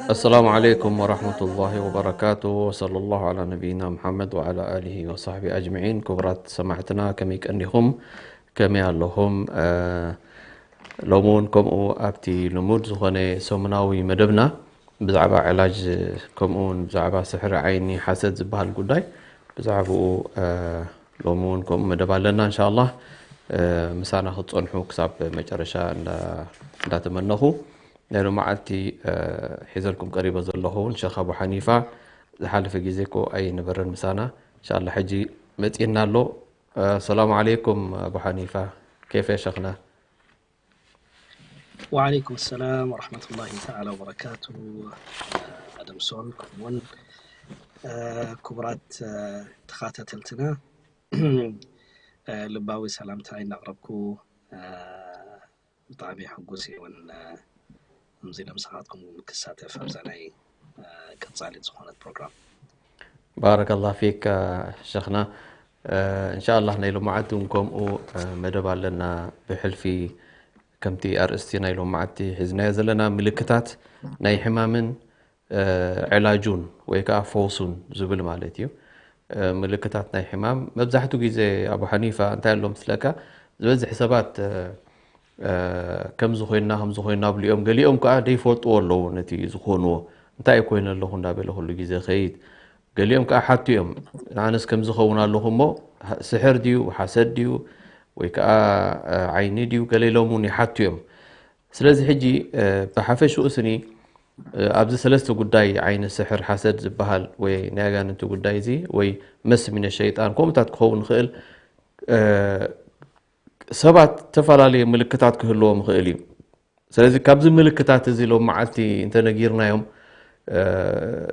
السلام عليكم ورحمة الله وبركاته، وصلى الله على نبينا محمد وعلى آله وصحبه أجمعين. ክቡራት ሰማዕትና ከመይ ቀኒኹም? ከመይ ኣለኹም? ሎሚ እውን ከምኡ ኣብቲ ልሙድ ዝኾነ ሰሙናዊ መደብና ብዛዕባ ዕላጅ፣ ከምኡ እውን ብዛዕባ ስሕሪ ዓይኒ ሓሰድ ዝበሃል ጉዳይ፣ ብዛዕባኡ ሎሚ እውን ከምኡ መደብ ኣለና። እንሻላ ምሳና ክትፀንሑ ክሳብ መጨረሻ እንዳተመነኹ፣ ናይ ሎመዓልቲ ሒዘልኩም ቀሪበ ዘለኹ እውን ሸኽ ኣቡ ሓኒፋ፣ ዝሓለፈ ግዜ እኮ ኣይነበረን ምሳና። እንሻላ ሕጂ መፂእና ኣሎ። ሰላሙ ዓለይኩም ኣቡ ሓኒፋ፣ ኬፍ ሸኽና? وعليكم السلام ورحمة الله تعالى وبركاته. ኣደምሶን ከምኡውን ክቡራት ተኻታተልትና ልባዊ ሰላምታ እናቕረብኩ፣ ብጣዕሚ ሕጉስ እውን እምዚ ለምሳኻትኩም ክሳተፍ ኣብዛ ናይ ቀጻሊት ዝኾነት ፕሮግራም። ባረከላ ፊክ ሸኽና። እንሻላ ናይ ሎማዓት እውን ከምኡ መደብ ኣለና። ብሕልፊ ከምቲ ኣርእስቲ ናይ ሎማዓቲ ሒዝናዮ ዘለና ምልክታት ናይ ሕማምን ዕላጁን ወይ ከዓ ፈውሱን ዝብል ማለት እዩ። ምልክታት ናይ ሕማም መብዛሕትኡ ግዜ ኣቡ ሓኒፋ እንታይ ኣሎ ምስለካ፣ ዝበዝሕ ሰባት ከምዚ ኮይንና ከምዚ ኮይንና ብሉ እዮም። ገሊኦም ከዓ ደይፈልጥዎ ኣለዉ ነቲ ዝኾንዎ። እንታይ ኮይነ ኣለኹ እንዳበለ ኩሉ ግዜ ኸይድ። ገሊኦም ከዓ ሓቱ እዮም፣ ኣነስ ከምዚ ኸውን ኣለኹ እሞ ስሕር ድዩ ሓሰድ ድዩ ወይ ከዓ ዓይኒ ድዩ ገለ ኢሎም እውን ይሓቱ እዮም። ስለዚ ሕጂ ብሓፈሽኡ ስኒ ኣብዚ ሰለስተ ጉዳይ ዓይኒ ስሕር ሓሰድ ዝበሃል ወይ ናይ ኣጋንንቲ ጉዳይ እዚ ወይ መስ ሚነ ሸይጣን ከምኡታት ክኸውን ይኽእል ሰባት ዝተፈላለየ ምልክታት ክህልዎም ይኽእል እዩ። ስለዚ ካብዚ ምልክታት እዚ ሎም መዓልቲ እንተነጊርናዮም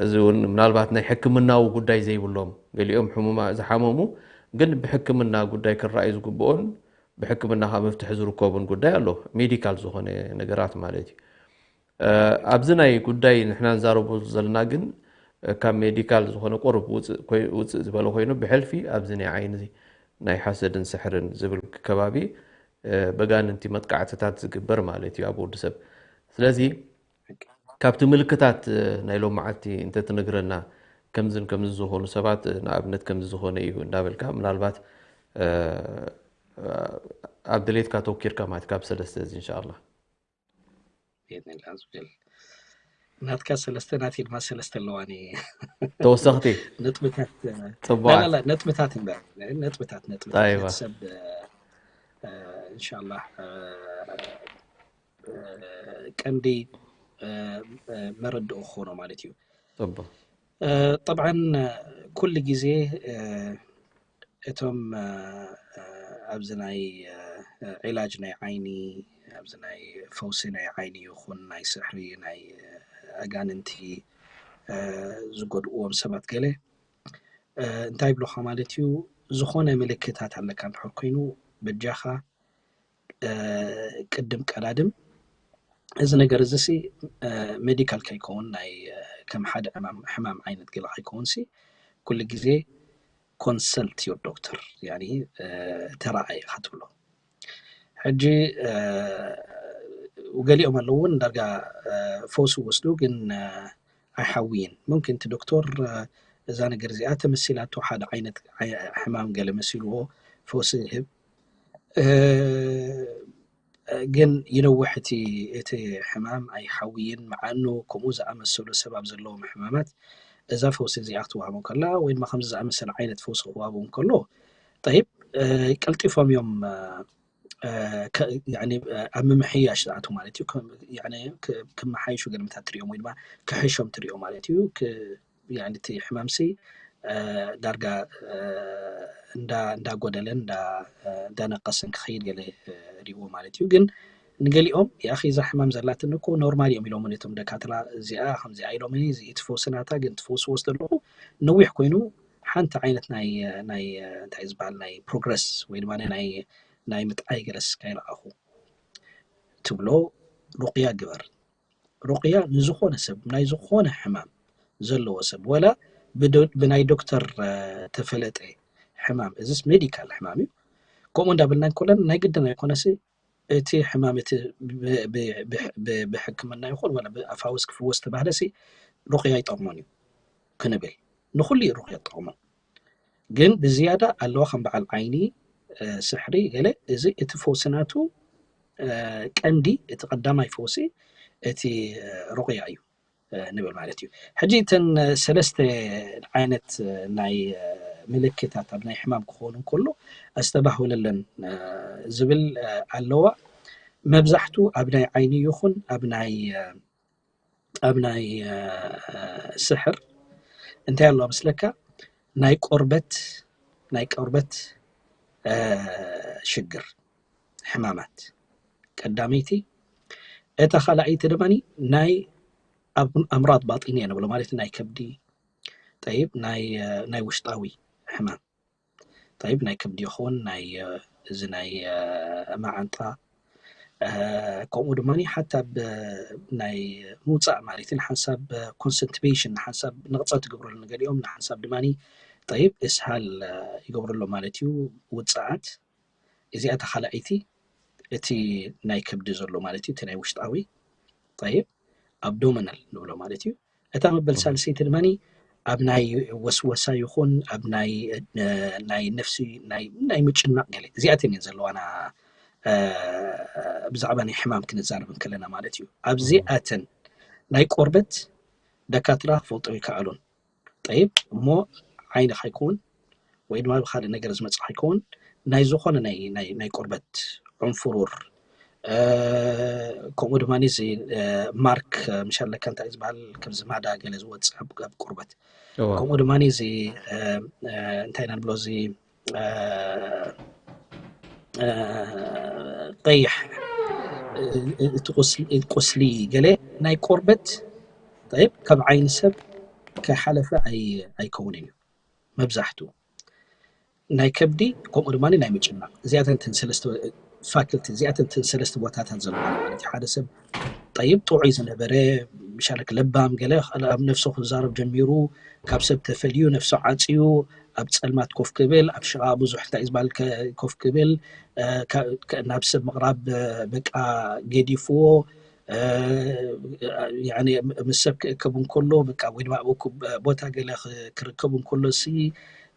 እዚ እውን ምናልባት ናይ ሕክምናዊ ጉዳይ ዘይብሎም ገሊኦም ሕሙማ ዝሓመሙ ግን ብሕክምና ጉዳይ ክረኣዩ ዝግብኦን ብሕክምና ከዓ መፍትሒ ዝርከቡን ጉዳይ ኣሎ። ሜዲካል ዝኾነ ነገራት ማለት እዩ። ኣብዚ ናይ ጉዳይ ንሕና ንዛረቡ ዘለና ግን ካብ ሜዲካል ዝኾነ ቁሩብ ውፅእ ዝበለ ኮይኑ ብሕልፊ ኣብዚ ናይ ዓይኒ ናይ ሓሰድን ስሕርን ዝብል ከባቢ በጋንንቲ መጥቃዕትታት ዝግበር ማለት እዩ ኣብ ወዲ ሰብ። ስለዚ ካብቲ ምልክታት ናይ ሎም መዓልቲ እንተትነግረና ከምዝን ከምዚ ዝኾኑ ሰባት ንኣብነት ከምዚ ዝኾነ እዩ እንዳበልካ ምናልባት ኣብ ድሌትካ ተወኪርካ ማለት ካብ ሰለስተ እዚ እንሻላ። የትንላ ዝብል ናትካ ሰለስተ ናት ድማ ሰለስተ ኣለዋኒ ተወሰኽቲ ነጥብታት ጽቡዓት ላላ ነጥብታት እምበር ነጥብታት ነጥብታት ኣይዋ። ሰብ እንሻላ ቀንዲ መረድኦ ክኾኖ ማለት እዩ። ጽቡቅ ጠብዓን ኩሉ ግዜ እቶም ኣብዚ ናይ ዒላጅ ናይ ዓይኒ ኣብዚ ናይ ፈውሲ ናይ ዓይኒ ይኹን ናይ ስሕሪ ናይ ኣጋንንቲ ዝጎድእዎም ሰባት ገለ እንታይ ይብሉኻ ማለት እዩ። ዝኾነ ምልክታት ኣለካ እንድሕር ኮይኑ በጃኻ ቅድም ቀዳድም እዚ ነገር እዚ ሲ ሜዲካል ከይከውን ናይ ከም ሓደ ሕማም ዓይነት ገለ ከይከውን ሲ ኩሉ ግዜ consult your doctor ያኒ ተረኣየ ኢኻ ትብሎ። ሕጂ ገሊኦም ኣለዉ እውን ዳርጋ ፈውሲ ወስዱ ግን ኣይሓውይን። ሙምኪን እቲ ዶክተር እዛ ነገር እዚኣ ተመሲላቶ ሓደ ዓይነት ሕማም ገለ መሲልዎ ፈውሲ ይህብ። ግን ይነውሕ እቲ እቲ ሕማም ኣይሓውይን። መዓኑ ከምኡ ዝኣመሰሉ ሰብ ኣብ ዘለዎም ሕማማት እዛ ፈውሲ እዚኣ ክትወሃቦም ከላ ወይ ድማ ከምዚ ዝኣመሰለ ዓይነት ፈውሲ ክወሃቦም ከሎ ጠይብ ቀልጢፎም እዮም ኣብ ምምሕያሽ ዝኣትዉ ማለት እዩ። ክመሓይሹ ገለ ምታት ትሪኦም ወይ ድማ ክሕሾም ትሪኦ ማለት እዩ። እቲ ሕማምሲ ዳርጋ እንዳጎደለን እንዳነቀሰን ክኸይድ ገለ ሪእዎ ማለት እዩ። ግን ንገሊኦም ያኺ እዛ ሕማም ዘላትኒ እኮ ኖርማል እዮም ኢሎምን እቶም ደካትራ። እዚኣ ከምዚኣ ኢሎምኒ፣ እዚ እቲ ፈውሲ ናታ ግን ትፈውስዎ ስለለኹ ነዊሕ ኮይኑ ሓንቲ ዓይነት ናይ ናይ እንታይ ዝበሃል ናይ ፕሮግረስ ወይ ድማ ናይ ናይ ምጥዓይ ገለስ ካይረኣኹ ትብሎ ሩቅያ ግበር። ሩቅያ ንዝኾነ ሰብ ናይ ዝኾነ ሕማም ዘለዎ ሰብ ወላ ብናይ ዶክተር ተፈለጠ ሕማም፣ እዚስ ሜዲካል ሕማም እዩ። ከምኡ እንዳበልና እንከለና ናይ ግድን ኣይኮነሲ እቲ ሕማም እቲ ብሕክምና ይኹን ወላ ብኣፋውስ ክፍወስ ተባህለሲ ሩቅያ ይጠቕሞን እዩ ክንብል ንኩሉ እዩ ሩቅያ ይጠቕሞን። ግን ብዝያዳ ኣለዋ ከም በዓል ዓይኒ ስሕሪ ገለ እዚ እቲ ፈውሲ ናቱ ቀንዲ እቲ ቀዳማይ ፈውሲ እቲ ሩቅያ እዩ ንብል ማለት እዩ። ሕጂ እተን ሰለስተ ዓይነት ናይ ምልክታት ኣብ ናይ ሕማም ክኾኑ እንከሎ ኣስተባህለለን ዝብል ኣለዋ። መብዛሕቱ ኣብ ናይ ዓይኒ ይኹን ኣብ ናይ ኣብ ናይ ስሕር እንታይ ኣሎ መስለካ? ናይ ቆርበት ናይ ቆርበት ሽግር ሕማማት ቀዳመይቲ። እታ ካልኣይቲ ድማ ናይ ኣምራድ ባጢንያ ንብሎ ማለት ናይ ከብዲ ጠይብ ናይ ውሽጣዊ ሕማም ጠይብ ናይ ከብዲ ይኸውን ናይ እዚ ናይ መዓንጣ ከምኡ ድማ ሓንሳብ ናይ ምውፃእ ማለት እዩ። ንሓንሳብ ኮንሰንቲፔሽን ንሓንሳብ ንቕፀት ይገብረሉ ንገሊኦም ንሓንሳብ ድማ ጠይብ እስሃል ይገብረሉ ማለት እዩ። ውፅኣት እዚኣ ተኻላኣይቲ እቲ ናይ ከብዲ ዘሎ ማለት እዩ። እቲ ናይ ውሽጣዊ ጠይብ ኣብዶሚናል ንብሎ ማለት እዩ። እታ መበል ሳልሰይቲ ድማ ኣብ ናይ ወስወሳ ይኹን ኣብ ናይ ናይ ነፍሲ ናይ ናይ ምጭናቕ ገለ እዚኣተን እየን ዘለዋና ብዛዕባ ናይ ሕማም ክንዛረብ እንከለና ማለት እዩ። ኣብዚኣተን ናይ ቆርበት ደካትራ ክፈልጦ ይከኣሉን ጠይብ እሞ ዓይኒ ካይከውን ወይ ድማ ብካልእ ነገር ዝመፅእ ካይከውን ናይ ዝኾነ ናይ ቆርበት ዕንፍሩር ከምኡ ድማ እዚ ማርክ ምሽ ኣለካ እንታይ ዝበሃል ከምዚ ማዳ ገለ ዝወፅእ ኣብ ቆርበት ከምኡ ድማ እዚ እንታይ ኢና ንብሎ እዚ ቀይሕ እቲ ቁስሊ ገለ ናይ ቆርበት ካብ ዓይኒ ሰብ ከይሓለፈ ኣይከውንን እዩ መብዛሕትኡ ናይ ከብዲ ከምኡ ድማ ናይ ምጭናቕ እዚኣተን እተን ሰለስተ ፋክልቲ እዚኣተን እተን ሰለስተ ቦታታት ዘለዋ ማለት እዩ። ሓደ ሰብ ጠይብ ጥዑይ ዝነበረ ምሻለክ ለባም ገለ ኣብ ነፍሱ ክዛረብ ጀሚሩ ካብ ሰብ ተፈልዩ ነፍሱ ዓፅዩ ኣብ ፀልማት ኮፍ ክብል ኣብ ሽቓ ብዙሕ እንታይ ዝበሃል ኮፍ ክብል ናብ ሰብ ምቕራብ በቃ ገዲፍዎ ምስ ሰብ ክእከብ እንከሎ በቃ ወይ ድማ ቦታ ገለ ክርከብ እንከሎ ሲ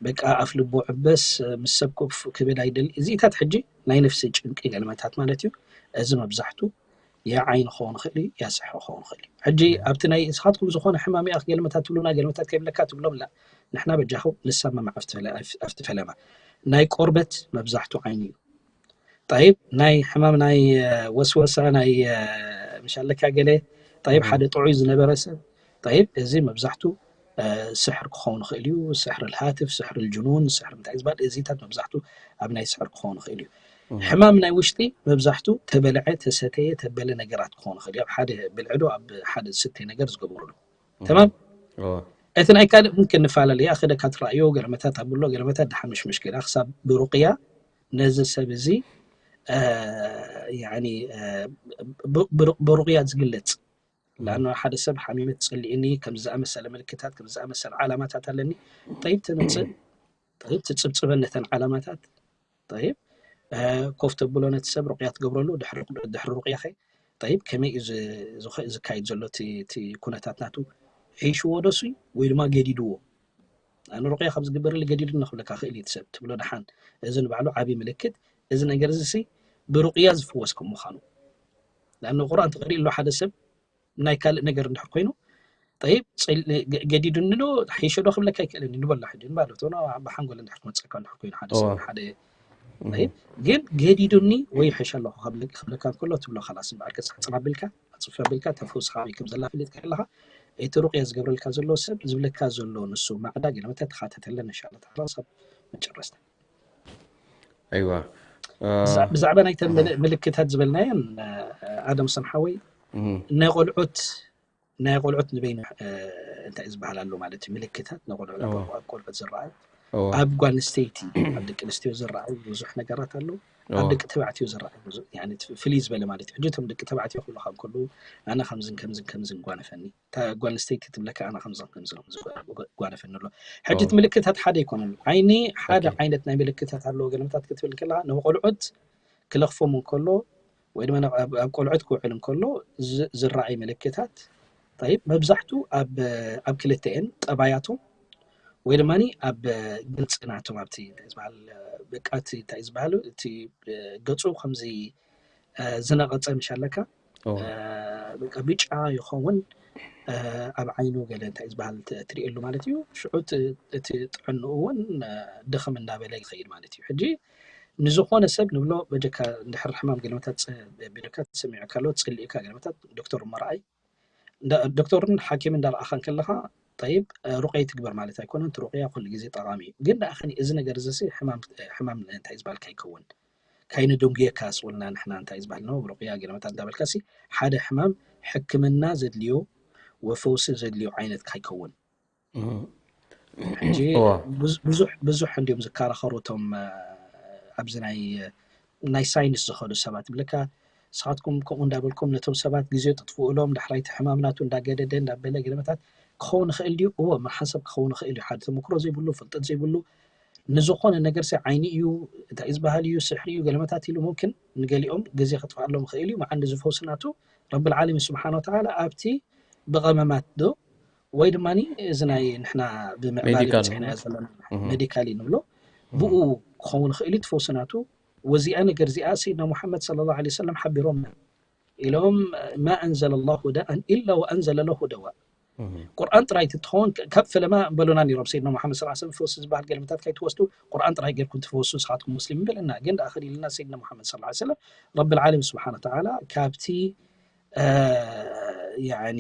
በቃ ኣፍ ልቦ ዕበስ ምስ ሰብ ኮፍ ክብል ኣይደል። እዚታት ሕጂ ናይ ነፍሲ ጭንቂ ገልመታት ማለት እዩ። እዚ መብዛሕቱ የዓይን ክኸውን ይኽእል እዩ፣ የስሕር ክኸውን ይኽእል እዩ። ሕጂ ኣብቲ ናይ እስኻትኩም ዝኾነ ሕማም ይኣኽ ገልመታት ትብሉና ገልመታት ከይብለካ ትብሎም ላ ንሕና በጃኹ ንሰማማዕ ኣብቲ ፈለማ ናይ ቆርበት መብዛሕቱ ዓይኒ እዩ። ጠይብ ናይ ሕማም ናይ ወስወሳ ናይ ምሻለካ ገለ ጠይብ ሓደ ጥዑይ ዝነበረ ሰብ ጠይብ እዚ መብዛሕቱ ስሕር ክኸውን ይኽእል እዩ። ስሕር ልሃትፍ፣ ስሕር ልጅኑን፣ ስሕር እንታይ ዝበሃል እዚታት መብዛሕቱ ኣብ ናይ ስሕር ክኸውን ይኽእል እዩ። ሕማም ናይ ውሽጢ መብዛሕቱ ተበልዐ፣ ተሰተየ፣ ተበለ ነገራት ክኸውን ይኽእል እዩ። ኣብ ሓደ ብልዕዶ ኣብ ሓደ ዝስተ ነገር ዝገብሩሉ ተማም እቲ ናይ ካልእ ምምክን ንፈላለ ያ ክደካ ትረእዮ ገለመታት ኣብሎ ገለመታት ድሓን ምሽምሽ ገዳ ክሳብ ብሩቅያ ነዚ ሰብ እዚ ብሩቅያ ዝግለጽ ላኖ ሓደ ሰብ ሓሚመት ጸሊእኒ ከም ዝኣመሰለ ምልክታት ከም ዝኣመሰለ ዓላማታት ኣለኒ ጠይብ ትምጽእ ጠይብ ትጽብጽበን ነተን ዓላማታት ጠይብ ኮፍ ተብሎ ነቲ ሰብ ሩቅያ ትገብረሉ ድሕሪ ሩቅያ ኸ ጠይብ ከመይ እዩ ዝካየድ ዘሎ እቲ ኩነታት ናቱ ሒሽዎ ዶሲ ወይ ድማ ገዲድዎ ኣነ ሩቅያ ካብ ዝግበረሉ ገዲዱ ንክብለካ ክእል እዩ ሰብ ትብሎ ደሓን እዚ ንባዕሉ ዓብዪ ምልክት እዚ ነገር እዚ ሲ ብሩቅያ ዝፍወስ ከም ምዃኑ ንኣነ ቁርኣን ተቀሪእሎ ሓደ ሰብ ናይ ካልእ ነገር እንድሕር ኮይኑ ጠይብ ገዲዱኒ ዶ ሒሸ ዶ ክብለካ ይክእለኒ ንበሎ ሕጂ ንባሎ ብሓንጎል እንድሕር ክመፀካ እንድሕር ኮይኑ ሓደ ሰብ ሓደ ግን ገዲዱኒ ወይ ይሕሸ ኣለኹ ክብለካ እንከሎ ትብሎ ካላስ እምበኣር ገፅካ ፅን ኣቢልካ ኣፅፊ ኣቢልካ ተፈውስካ ኣበይ ከም ዘላ ፍሊጥካ ኣለካ እቲ ሩቅያ ዝገብረልካ ዘሎ ሰብ ዝብለካ ዘሎ ንሱ ማዕዳ ገለ መተ ተኻተተለን እንሻላ ተዓላ ክሳብ መጨረስታ። ኣይዋ ብዛ- ብዛዕባ ናይተን ምል- ምልክታት ዝበልናየን ኣደም ሰምሓወይ ናይ ቆልዑት ናይ ቆልዑት ንበይኑ እንታይ ዝበሃል ኣሎ ማለት እዩ። ምልክታት ናይ ቆልዑት ኣብ ቆልዑት ዝረኣዩ ኣብ ጓል ኣንስተይቲ ኣብ ደቂ ኣንስትዮ ዝረኣዩ ብዙሕ ነገራት ኣለዉ። ኣብ ደቂ ተባዕትዮ ዝረኣዩ ብዙ- ያኒ እቲ ፍልይ ዝበለ ማለት እዩ። ሕጂ እቶም ደቂ ተባዕትዮ ክብሉኻ እንከለዉ ኣነ ከምዝን ከምዝን ከምዝን ጓነፈኒ እታ ጓል ኣንስተይቲ ትብለካ ኣነ ከምዝን ከምዝን ከምዝን ጓነፈኒ ኣሎ። ሕጂ እቲ ምልክታት ሓደ ኣይኮነን። ዓይኒ ሓደ ዓይነት ናይ ምልክታት ኣለዎ። ገለመታት ክትብል ከለኻ ንቆልዑት ክለኽፎም እንከሎ ወይ ድማ ኣብ ኣብ ቆልዑት ክውዕል እንከሎ ዝ- ዝረኣይ ምልክታት ጠይብ መብዛሕቱ ኣብ ኣብ ክልተኤን ጠባያቶም ወይ ድማ ኣብ ግልፂ ናቶም ኣብቲ እንታይ ዝበሃል በቃ እቲ እንታይ ዝበሃል እቲ ገፁ ከምዚ ዝነቐፀ ምሽ ኣለካ በቃ ብጫ ይኸውን ኣብ ዓይኑ ገለ እንታይ ዝበሃል ትርእየሉ ማለት እዩ። ሽዑ እቲ ጥዕንኡ እውን ድኽም እንዳበለ ይኸይድ ማለት እዩ። ሕጂ ንዝኾነ ሰብ ንብሎ በጀካ እንድሕር ሕማም ገለመታት ቢልካ ተሰሚዑካ ኣሎ ፅልእካ ገለመታት ዶክተር እሞ ረኣይ ዶክተርን ሓኪም እንዳረኣኻ እንከለኻ ጠይብ ሩቅያ ትግበር ማለት ኣይኮነን። እቲ ሩቅያ ኩሉ ግዜ ጠቃሚ እዩ። ግን ደኣ ከኒ እዚ ነገር እዚ ሕማም እንታይ ዝበልካ ይከውን ካይንደንጉየካ ስቁልና ንሕና እንታይ ዝበሃል ነው ሩቅያ ገለመታት እንዳበልካ ሲ ሓደ ሕማም ሕክምና ዘድልዮ ወፈውሲ ዘድልዮ ዓይነት ካይከውን ሕጂ ብዙሕ እንዲም ዝከራኸሩ እቶም ኣብዚ ናይ ናይ ሳይንስ ዝኸዱ ሰባት ብለካ ንስኻትኩም ከምኡ እንዳበልኩም ነቶም ሰባት ግዜ ጥጥፍኡሎም ዳሕራይቲ ሕማም ናቱ እንዳገደደ እንዳበለ ገለመታት ክኸውን ይኽእል ድዩ? እዎ መሓሰብ ክኸውን ይኽእል እዩ። ሓደ ተመክሮ ዘይብሉ ፍልጠት ዘይብሉ ንዝኾነ ነገር ሲ ዓይኒ እዩ እንታይ ዝበሃል እዩ ስሕሪ እዩ ገለመታት ኢሉ ሙምክን ንገሊኦም ግዜ ከጥፍኣሎም ይኽእል እዩ። መዓንዲ ዝፈውሲ ናቱ ረብል ዓለሚን ስብሓን ወተዓላ ኣብቲ ብቐመማት ዶ ወይ ድማ እዚ ናይ ንሕና ብምዕባል ሜዲካል በፂሕና ዘለና ሜዲካሊ ንብሎ ብኡ ክኸውን ይኽእል እዩ ትፈውሲ ናቱ ወዚኣ ነገር እዚኣ ሰይድና ሙሓመድ ሰለላሁ ዐለይሂ ወሰለም ሓቢሮምና ኢሎም ማ ኣንዘለ ላሁ ዳኣን ኢላ ወኣንዘለ ለሁ ደዋ ቁርኣን ጥራይ ትትኸውን ካብ ፈለማ በሉና ነይሮም ሰይድና ሙሓመድ ሰለላሁ ዐለይሂ ወሰለም ፈውሲ ዝበሃል ገለመታት ከይትወስዱ ቁርኣን ጥራይ ጌርኩም ትፈውሱ ንስኻትኩም ሙስሊም በለና ግን ደኣ ከዲልና ሰይድና ሙሓመድ ሰለላሁ ዐለይሂ ወሰለም ረብል ዓለሚን ስብሓን ወተዓላ ካብቲ ያኒ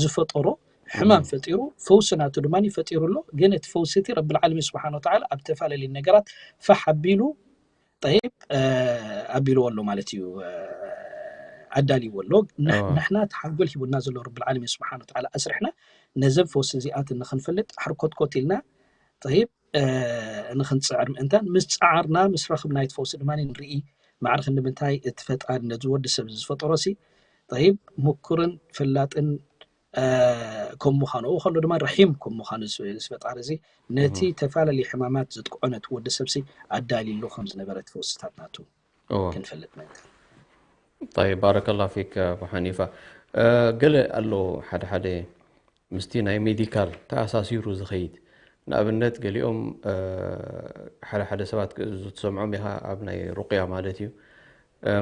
ዝፈጠሮ ሕማም ፈጢሩ ፈውሲ ናቱ ድማ ፈጢሩ ኣሎ ግን እቲ ፈውሲ እቲ ረብል ዓለሚን ስብሓን ወተዓላ ኣብ ተፈላለዩ ነገራት ፋሕ ኣቢሉ ጠይብ ኣቢልዎ ኣሎ ማለት እዩ ኣዳልይዎ ኣሎ ንሕና ተሓንጎል ሂቡና ዘሎ ረብል ዓለሚን ስብሓን ወተዓላ ኣስርሕና ነዘን ፈውሲ እዚኣትን ንክንፈልጥ ሕርኮትኮት ኢልና ጠይብ ንክንፅዕር ምእንታን ምስ ፀዓርና ምስ ረክብና ይትፈውሲ ድማ ንርኢ ማዕርክ ንምንታይ እቲ ፈጣሪ ነዚ ወዲ ሰብ ዝፈጠሮ ሲ ጠይብ ምኩርን ፈላጥን ከም ምዃኑ ኡ ከሎ ድማ ረሒም ከም ምዃኑ ዝፈጣሪ እዚ ነቲ ተፈላለዩ ሕማማት ዝጥቅዖ ነቲ ወዲ ሰብሲ ኣዳልሉ ከም ዝነበረ ትፈውስታት ናቱ ክንፈልጥ ምእንታን طيب بارك الله فيك أبو حنيفة ገለ ኣሎ ሓደ ሓደ ምስቲ ናይ ሜዲካል ተኣሳሲሩ ዝኸይድ ንኣብነት ገሊኦም ሓደ ሓደ ሰባት ክትሰምዖም ኢኻ ኣብ ናይ ሩቅያ ማለት እዩ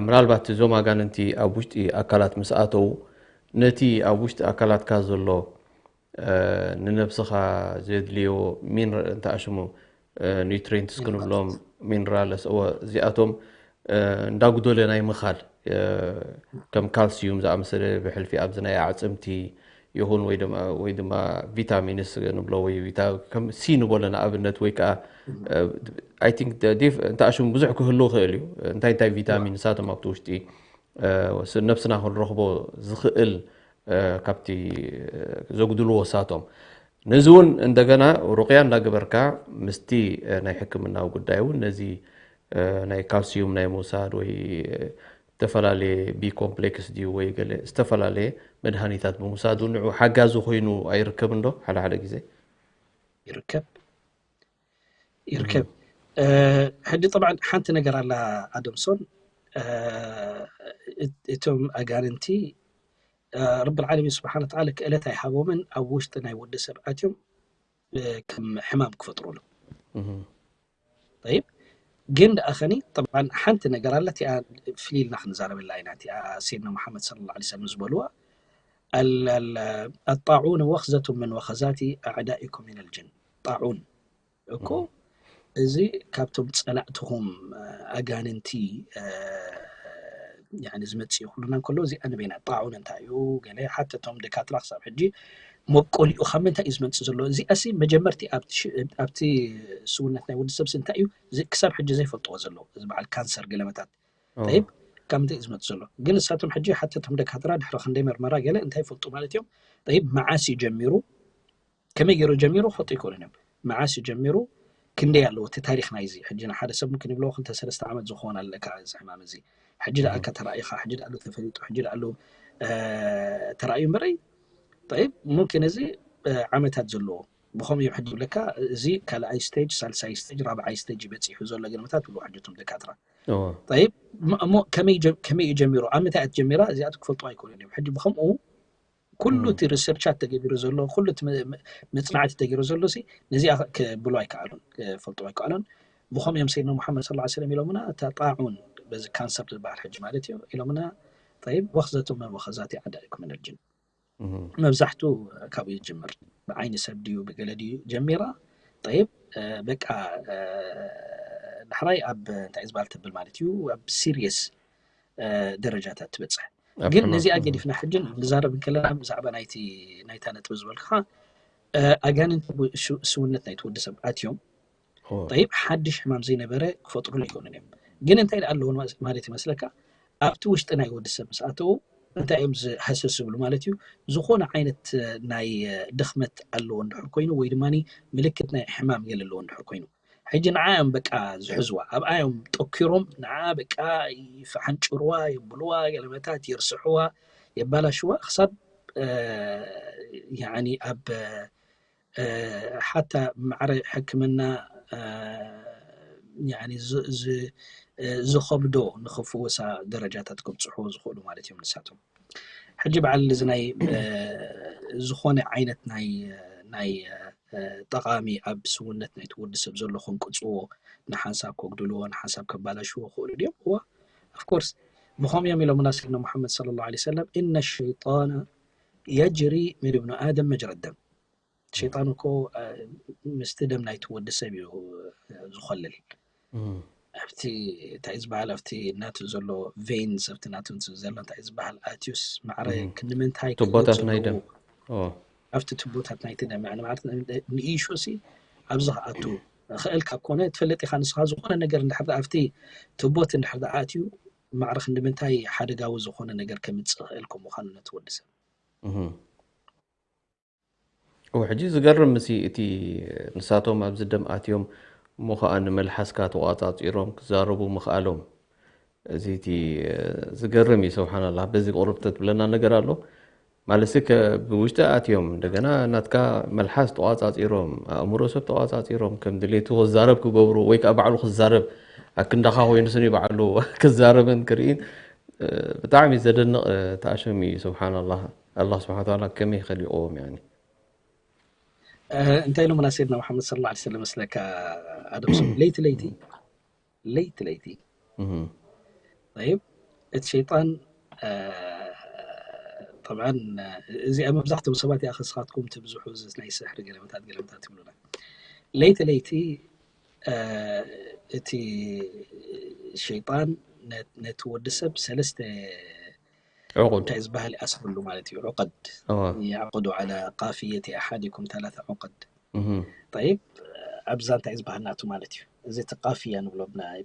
ምናልባት እዞም ኣጋንንቲ ኣብ ውሽጢ ኣካላት ምስ ኣተው ነቲ ኣብ ውሽጢ ኣካላትካ ዘሎ ንነብስኻ ዘድልዮ ሚን እንታይ ሽሙ ኒውትሪንትስ ክንብሎም ሚነራልስ እወ እዚኣቶም እንዳጉደለ ናይ ምኻድ ከም ካልሲዩም ዝኣመሰለ ብሕልፊ ኣብዚ ናይ ኣዕፅምቲ ይኹን ወይ ድማ ቪታሚንስ ንብሎ ወይ ከም ሲ ንበሎ ንኣብነት ወይ ከዓ ኣይ ቲንክ እንተ ኣሽሙ ብዙሕ ክህሉ ይኽእል እዩ እንታይ እንታይ ቪታሚን ንሳቶም ኣብቲ ውሽጢ ነብስና ክንረኽቦ ዝኽእል ካብቲ ዘጉድልዎ ሳቶም ነዚ እውን እንደገና ሩቅያ እንዳገበርካ ምስቲ ናይ ሕክምናዊ ጉዳይ እውን ነዚ ናይ ካልሲዩም ናይ ምውሳድ ወይ ዝተፈላለየ ቢ ኮምፕሌክስ ድዩ ወይ ገለ ዝተፈላለየ መድሃኒታት ብምውሳዱ ንዑ ሓጋዚ ኮይኑ ኣይርከብን ዶ ሓደ ሓደ ግዜ ይርከብ ይርከብ ሕጂ طبعا ሓንቲ ነገር ኣላ ኣደምሶን እቶም ኣጋንንቲ ረቢ العالمين سبحانه وتعالى ክእለት ኣይሃቦምን ኣብ ውሽጢ ናይ ወዲ ሰብ ኣትዮም ከም ሕማም ክፈጥሩሉ طيب ግን ደኣ ኸኒ طبعا ሓንቲ ነገር ኣላ እቲኣ ፍልይ ኢልና ክንዛረበላ ኢና እቲኣ سيدنا محمد صلى الله عليه وسلم ዝበልዋ الطاعون وخزة من وخزات أعدائكم من الجن ጣዑን እኮ እዚ ካብቶም ጸላእትኹም ኣጋንንቲ ዝመፅእ እዩ። ኩሉና እንከሎ እዚኣ ንበይና ጣዑን እንታይ እዩ ገለ ሓተቶም ደካትራ ክሳብ ሕጂ መብቆሊኡ ካብ ምንታይ እዩ ዝመፅእ ዘሎ? እዚኣሲ መጀመርቲ ኣብቲ ስውነት ናይ ወዲ ሰብሲ እንታይ እዩ ክሳብ ሕጂ ዘይፈልጥዎ ዘለዉ፣ እዚ በዓል ካንሰር ገለመታት ጠይብ ካብ ምንታይ እዩ ዝመፅእ ዘሎ? ግን እሳቶም ሕጂ ሓተቶም ደካትራ ድሕሪ ክንደይ መርመራ ገለ እንታይ ይፈልጡ ማለት እዮም? ጠይብ መዓስ እዩ ጀሚሩ? ከመይ ገይሩ ጀሚሩ ክፈልጡ ይክእሉን እዮም። መዓስ እዩ ጀሚሩ? ክንደይ ኣለዎ እቲ ታሪክ ናይዚ? ሕጂ ንሓደ ሰብ ክንብሎ ክልተ ሰለስተ ዓመት ዝኸውን ኣለካ እዚ ሕማም እዚ። ሕጂ ደኣ ከ ተራኢኻ፣ ሕጂ ደኣ ተፈሊጡ፣ ሕጂ ደኣ ተራእዩ እምበረይ። ጠይብ ሙምኪን እዚ ዓመታት ዘለዎ ብኸምኡ እዮም ሕጂ ይብለካ። እዚ ካልኣይ ስቴጅ፣ ሳልሳይ ስቴጅ፣ ራብዓይ ስቴጅ ይበፂሑ ዘሎ ገለመታት ብሉ ሕጂ እቶም ደካትራ። ጠይብ እሞ ከመይ እዩ ጀሚሩ? ኣብ ምንታይ እያ ትጀሚራ? እዚኣት ክፈልጡ ኣይክእሉን እዮም። ሕጂ ብኸምኡ ኩሉ እቲ ሪሰርቻት ተገቢሩ ዘሎ፣ ኩሉ እቲ መፅናዕቲ ተገይሩ ዘሎ ሲ ነዚኣ ክብሉ ኣይከኣሉን፣ ክፈልጡ ኣይከኣሉን። ብኸምኡ እዮም ሰይድና ሙሓመድ ሰለላሁ ዐለይሂ ወሰለም ኢሎምና፣ እታ ጣዑን በዚ ካንሰር ዝበሃል ሕጂ ማለት እዩ ኢሎምና፣ ጠይብ ወኽዘቱ መን ወኸዛቲ ኣዕዳኢኩም ሚነል ጅን። መብዛሕቱ ካብኡ ይጅምር። ብዓይኒ ሰብ ድዩ ብገለ ድዩ ጀሚራ፣ ጠይብ በቃ ዳሕራይ ኣብ እንታይ ዝበሃል ተብል ማለት እዩ፣ ኣብ ሲሪየስ ደረጃታት ትበፅሕ። ግን ነዚኣ ገዲፍና ሕጂ ንዛረብ እንከለና ብዛዕባ ናይቲ ናይታ ነጥቢ ዝበልካ ኣጋንንቲ ስውነት ናይቲ ወዲ ሰብ ኣትዮም ጠይብ ሓድሽ ሕማም ዘይነበረ ክፈጥሩሉ ኣይኮኑን እዮም። ግን እንታይ ደኣ ኣለዎ ማለት ይመስለካ? ኣብቲ ውሽጢ ናይ ወዲ ሰብ ምስ ኣተዉ እንታይ እዮም ዝሃሰስ ዝብሉ ማለት እዩ? ዝኾነ ዓይነት ናይ ድኽመት ኣለዎ እንድሕር ኮይኑ ወይ ድማ ምልክት ናይ ሕማም ገለ ኣለዎ እንድሕር ኮይኑ ሕጂ ንዓ እዮም በቃ ዝሕዝዋ፣ ኣብኣ እዮም ጠኪሮም ንዓ በቃ ይፈሓንጭርዋ፣ የብልዋ፣ ገለመታት የርስሕዋ፣ የባላሽዋ ክሳብ ያኒ ኣብ ሓታ ማዕረ ሕክምና ዝኸብዶ ንኽፍወሳ ደረጃታት ከብፅሑ ዝኽእሉ ማለት እዮም ንሳቶም። ሕጂ በዓል እዚ ናይ ዝኾነ ዓይነት ናይ ናይ ጠቓሚ ኣብ ስውነት ናይቲ ወዲ ሰብ ዘሎ ከንቅፅዎ፣ ንሓንሳብ ከጉድልዎ፣ ንሓንሳብ ከባላሽዎ ክኽእሉ ድዮም? እዋ of course ብኸምኡ እዮም ኢሎምና ሰይድና ሙሓመድ ሰለላሁ ዐለይሂ ወሰለም፣ እነ ሸይጣነ የጅሪ ምን እብኑ ኣደም መጅረ ደም። ሸይጣን እኮ ምስቲ ደም ናይቲ ወዲ ሰብ እዩ ዝኸልል። ኣብቲ እንታይ ዝበሃል ኣብቲ ናቱ ዘሎ ቬንስ ኣብቲ ናቱ ዘሎ እንታይ ዝበሃል ኣትዩስ ማዕረ ክንዲ ምንታይ ክእለት ቱቦታት ናይ ደም ዘለዎ ኣብቲ ቱቦታት ናይቲ ደም ያኒ ማለት ንኢሹ ሲ ኣብዚ ክኣቱ ክእል ካብ ኮነ ትፈልጥ ኢኻ ንስኻ ዝኾነ ነገር እንድሕር ኣብቲ ቱቦት እንድሕር ኣትዩ ማዕረ ክንዲ ምንታይ ሓደጋዊ ዝኾነ ነገር ከምፅእ ክእል ከም ምዃኑ ነቲ ወዲ ሰብ ሕጂ ዝገርም ምሲ እቲ ንሳቶም ኣብዚ ደም ኣትዮም እሞ ከዓ ንመልሓስካ ተቋፃፂሮም ክዛረቡ ምኽኣሎም እዚ እቲ ዝገርም እዩ። ስብሓንላ በዚ ቁርብ ተትብለና ነገር ኣሎ ማለትሲ ብውሽጢ ኣትዮም እንደገና ናትካ መልሓስ ተቋፃፂሮም ኣእምሮ ሰብ ተቋፃፂሮም ከም ድሌቱ ክዛረብ ክገብሩ ወይ ከዓ ባዕሉ ክዛረብ ኣክንዳኻ ኮይኑ ስኒ ባዕሉ ክዛረብን ክርኢን ብጣዕሚ ዘደንቕ ተኣሸም እዩ። ስብሓንላ ኣላ ስብሓን ታላ ከመይ ከሊቆዎም ያኒ እንታይ ኢሎምና ሰይድና መሓመድ ስለ ላ ሰለም መስለካ ኣደም ስም ለይቲ ለይቲ ለይቲ ለይቲ ይብ እቲ ሸይጣን ጠብዓን እዚኣ መብዛሕትኦም ሰባት ይኣኸስኻትኩም ትብዝሑ ናይ ስሕሪ ገለመታት ገለመታት ትብሉና ለይቲ ለይቲ እቲ ሸይጣን ነቲ ወዲ ሰብ ሰለስተ እንታይ ዝበሃል ይኣስርሉ ማለት እዩ ዕቀድ يعقد على قافية أحدكم ثلاث عقد طيب ኣብዛ እንታይ ዝበሃል ናቱ ማለት እዩ እዚ እቲ ቃፍያ ንብሎ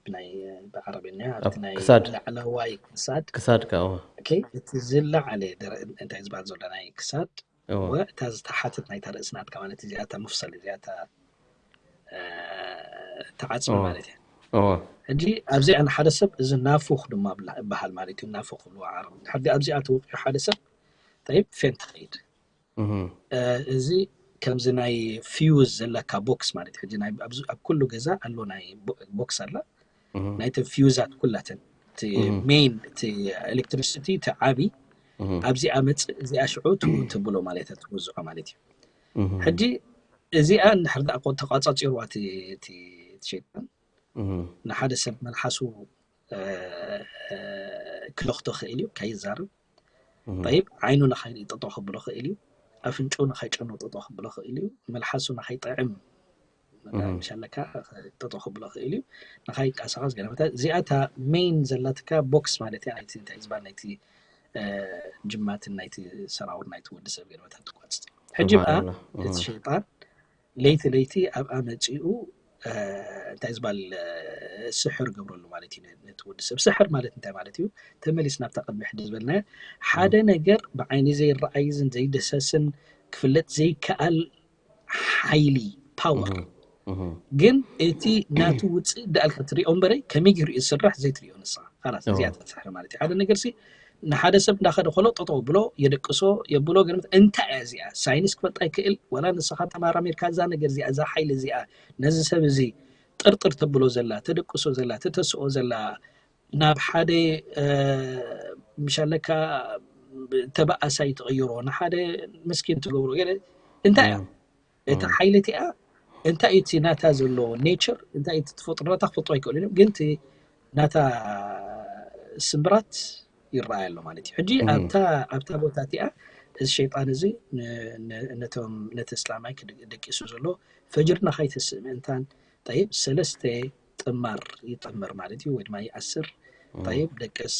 ብናይ ብዓረብኛ ኣብቲ ናይ ላዕለዋይ ክሳድ ክሳድ እቲ ዝለዓለ እንታይ ዝበሃል ዘሎ ናይ ክሳድ እታ ዝተሓተት ናይታ ርእሲ ናትካ ማለት እዚኣታ መፍሰል እዚኣታ ተዓፅሚ ማለት እያ ሕጂ ኣብዚኣ ንሓደ ሰብ እዚ ናፉኽ ድማ ይበሃል ማለት እዩ ናፉኽ ብልዋ ዓረብ ድሕር ኣብዚኣ ተወቂዑ ሓደ ሰብ ጠይብ ፌን ትኸይድ እዚ ከምዚ ናይ ፊውዝ ዘለካ ቦክስ ማለት ሕጂ ኣብ ኩሉ ገዛ ኣሎ ናይ ቦክስ ኣላ ናይተ ፊውዛት ኩላተን ሜን እቲ ኤሌክትሪሲቲ እቲ ዓቢ ኣብዚኣ መፅእ እዚኣ ሽዑ ትብሎ ማለት ትውዝዖ ማለት እዩ ሕጂ እዚኣ እንድሕር ደኣ ተቋፃፂርዋ እቲ ሸይጣን ንሓደ ሰብ መልሓሱ ክለኽቶ ክእል እዩ ከይዛረብ ጠይብ ዓይኑ ንኸይጠጦ ክብሎ ክእል እዩ ኣፍንጭኡ ንኸይጨኑ ጠጦ ክብሎ ክእል እዩ መልሓሱ ንኸይጥዕም ምሻለካ ጠጠው ክብሎ ክእል እዩ። ንካይንቀሳቀስ ገለ መታ እዚኣ እታ ሜን ዘላትካ ቦክስ ማለት እያ። ናይቲ እንታይ ዝበሃል ናይቲ እ፣ ጅማትን ናይቲ ሰራውር ናይቲ ወዲ ሰብ ገለ መታ ትቆጽ። ሕጂ ብኣ ስብሓንላህ። እቲ ሸይጣን ለይቲ ለይቲ ኣብኣ መጺኡ እ፣ እንታይ ዝበሃል እ፣ ስሕር ገብረሉ ማለት እዩ። ነቲ ወዲ ሰብ ስሕር ማለት እንታይ ማለት እዩ? ተመሊስ ናብታ ቅድሚ ሕጂ ዝበልናዮ ሓደ ነገር ብዓይኒ ዘይረኣይዝን ዘይደሰስን ክፍለጥ ዘይከኣል ሓይሊ ፓወር እህ፣ እህ። ግን እቲ ናቱ ውፅእ ደኣልካ ትሪኦ እምበረይ ከመይ ገይሩ እዩ ዝስራሕ ዘይትሪኦ ንስኻ ካላስ እዎ። እዚኣ ትበፅሐ ማለት እዩ። ሓደ ነገር ሲ ንሓደ ሰብ እንዳኸደ ከሎ ጠጠው ብሎ የደቅሶ የብሎ ገለ እንታይ እያ እዚኣ ሳይንስ ክፈልጣ ይክእል ወላ ንስኻ ተማራሚርካ እዛ ነገር እዚኣ እዛ ሓይሊ እዚኣ ነዚ ሰብ እዚ ጥርጥር ተብሎ ዘላ ተደቅሶ ዘላ ተተስኦ ዘላ ናብ ሓደ እ፣ ምሻለካ ተበኣሳይ ትቕይሮ ንሓደ ምስኪን ትገብሮ ገለ እንታይ እያ እም፣ እታ እም፣ ሓይሊ እቲኣ እንታይ እቲ ናታ ዘሎ ኔቸር እንታይ እቲ ተፈጥሮ ናታ ክፈልጦ ኣይክእሉን እዮም ግን እቲ ናታ ስምብራት ይረኣይ ኣሎ ማለት እዩ። ሕጂ እም፣ ኣብታ ኣብታ ቦታ እቲኣ እዚ ሸይጣን እዚ ን- ን- ነቶም ነቲ እስላማይ ክድ- ደቂሱ ዘሎ ፈጅርና ካይተስእ ምእንታን ጠይብ ሰለስተ ጥማር ይጥምር ማለት እዩ ወይ ድማ ይኣስር እም፣ ጠይብ ደቅስ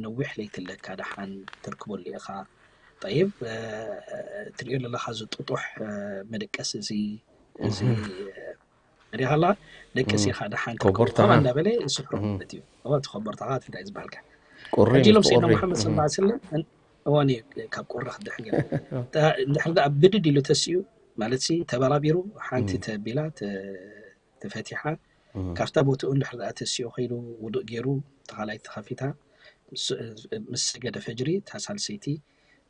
ነዊሕ ለይትለካ ደሓን ትርክበሉ ኢኻ። ጠይብ እ፣ ትሪኦ ዘለኻ እዚ ጥጡሕ እ፣ መደቀስ እዚ እዚ እ፣ ሪኻላ ደቅስ እም። ኢኻ ደሓን ትርክበሉ ኮቦርታኻ ከምኣ እንዳበለ ይስሕሮ እም፣ ማለት እዩ። እዋ እቲ ኮቦርታኻ እንታይ ዝበሃልካ ቁሪ ሕጂ ምስ ኢሎም ሰይድና ቁሪ ሙሓመድ ስለ እም፣ ላ ስለም እዋን ካብ ቁሪ ክድሕን ገለ እንድሕር ደኣ ብድድ ኢሉ ተሲኡ ማለት ሲ ተበራቢሩ ሓንቲ እም፣ ተቢላ ተ- ተፈቲሓ እም፣ ካብታ ቦትኡ እንድሕር ደኣ ተሲኡ ከይዱ ውዱእ ገይሩ ተኻላይ ተኸፊታ ምስ- ምስ ሰገደ ፈጅሪ እታ ሳልሰይቲ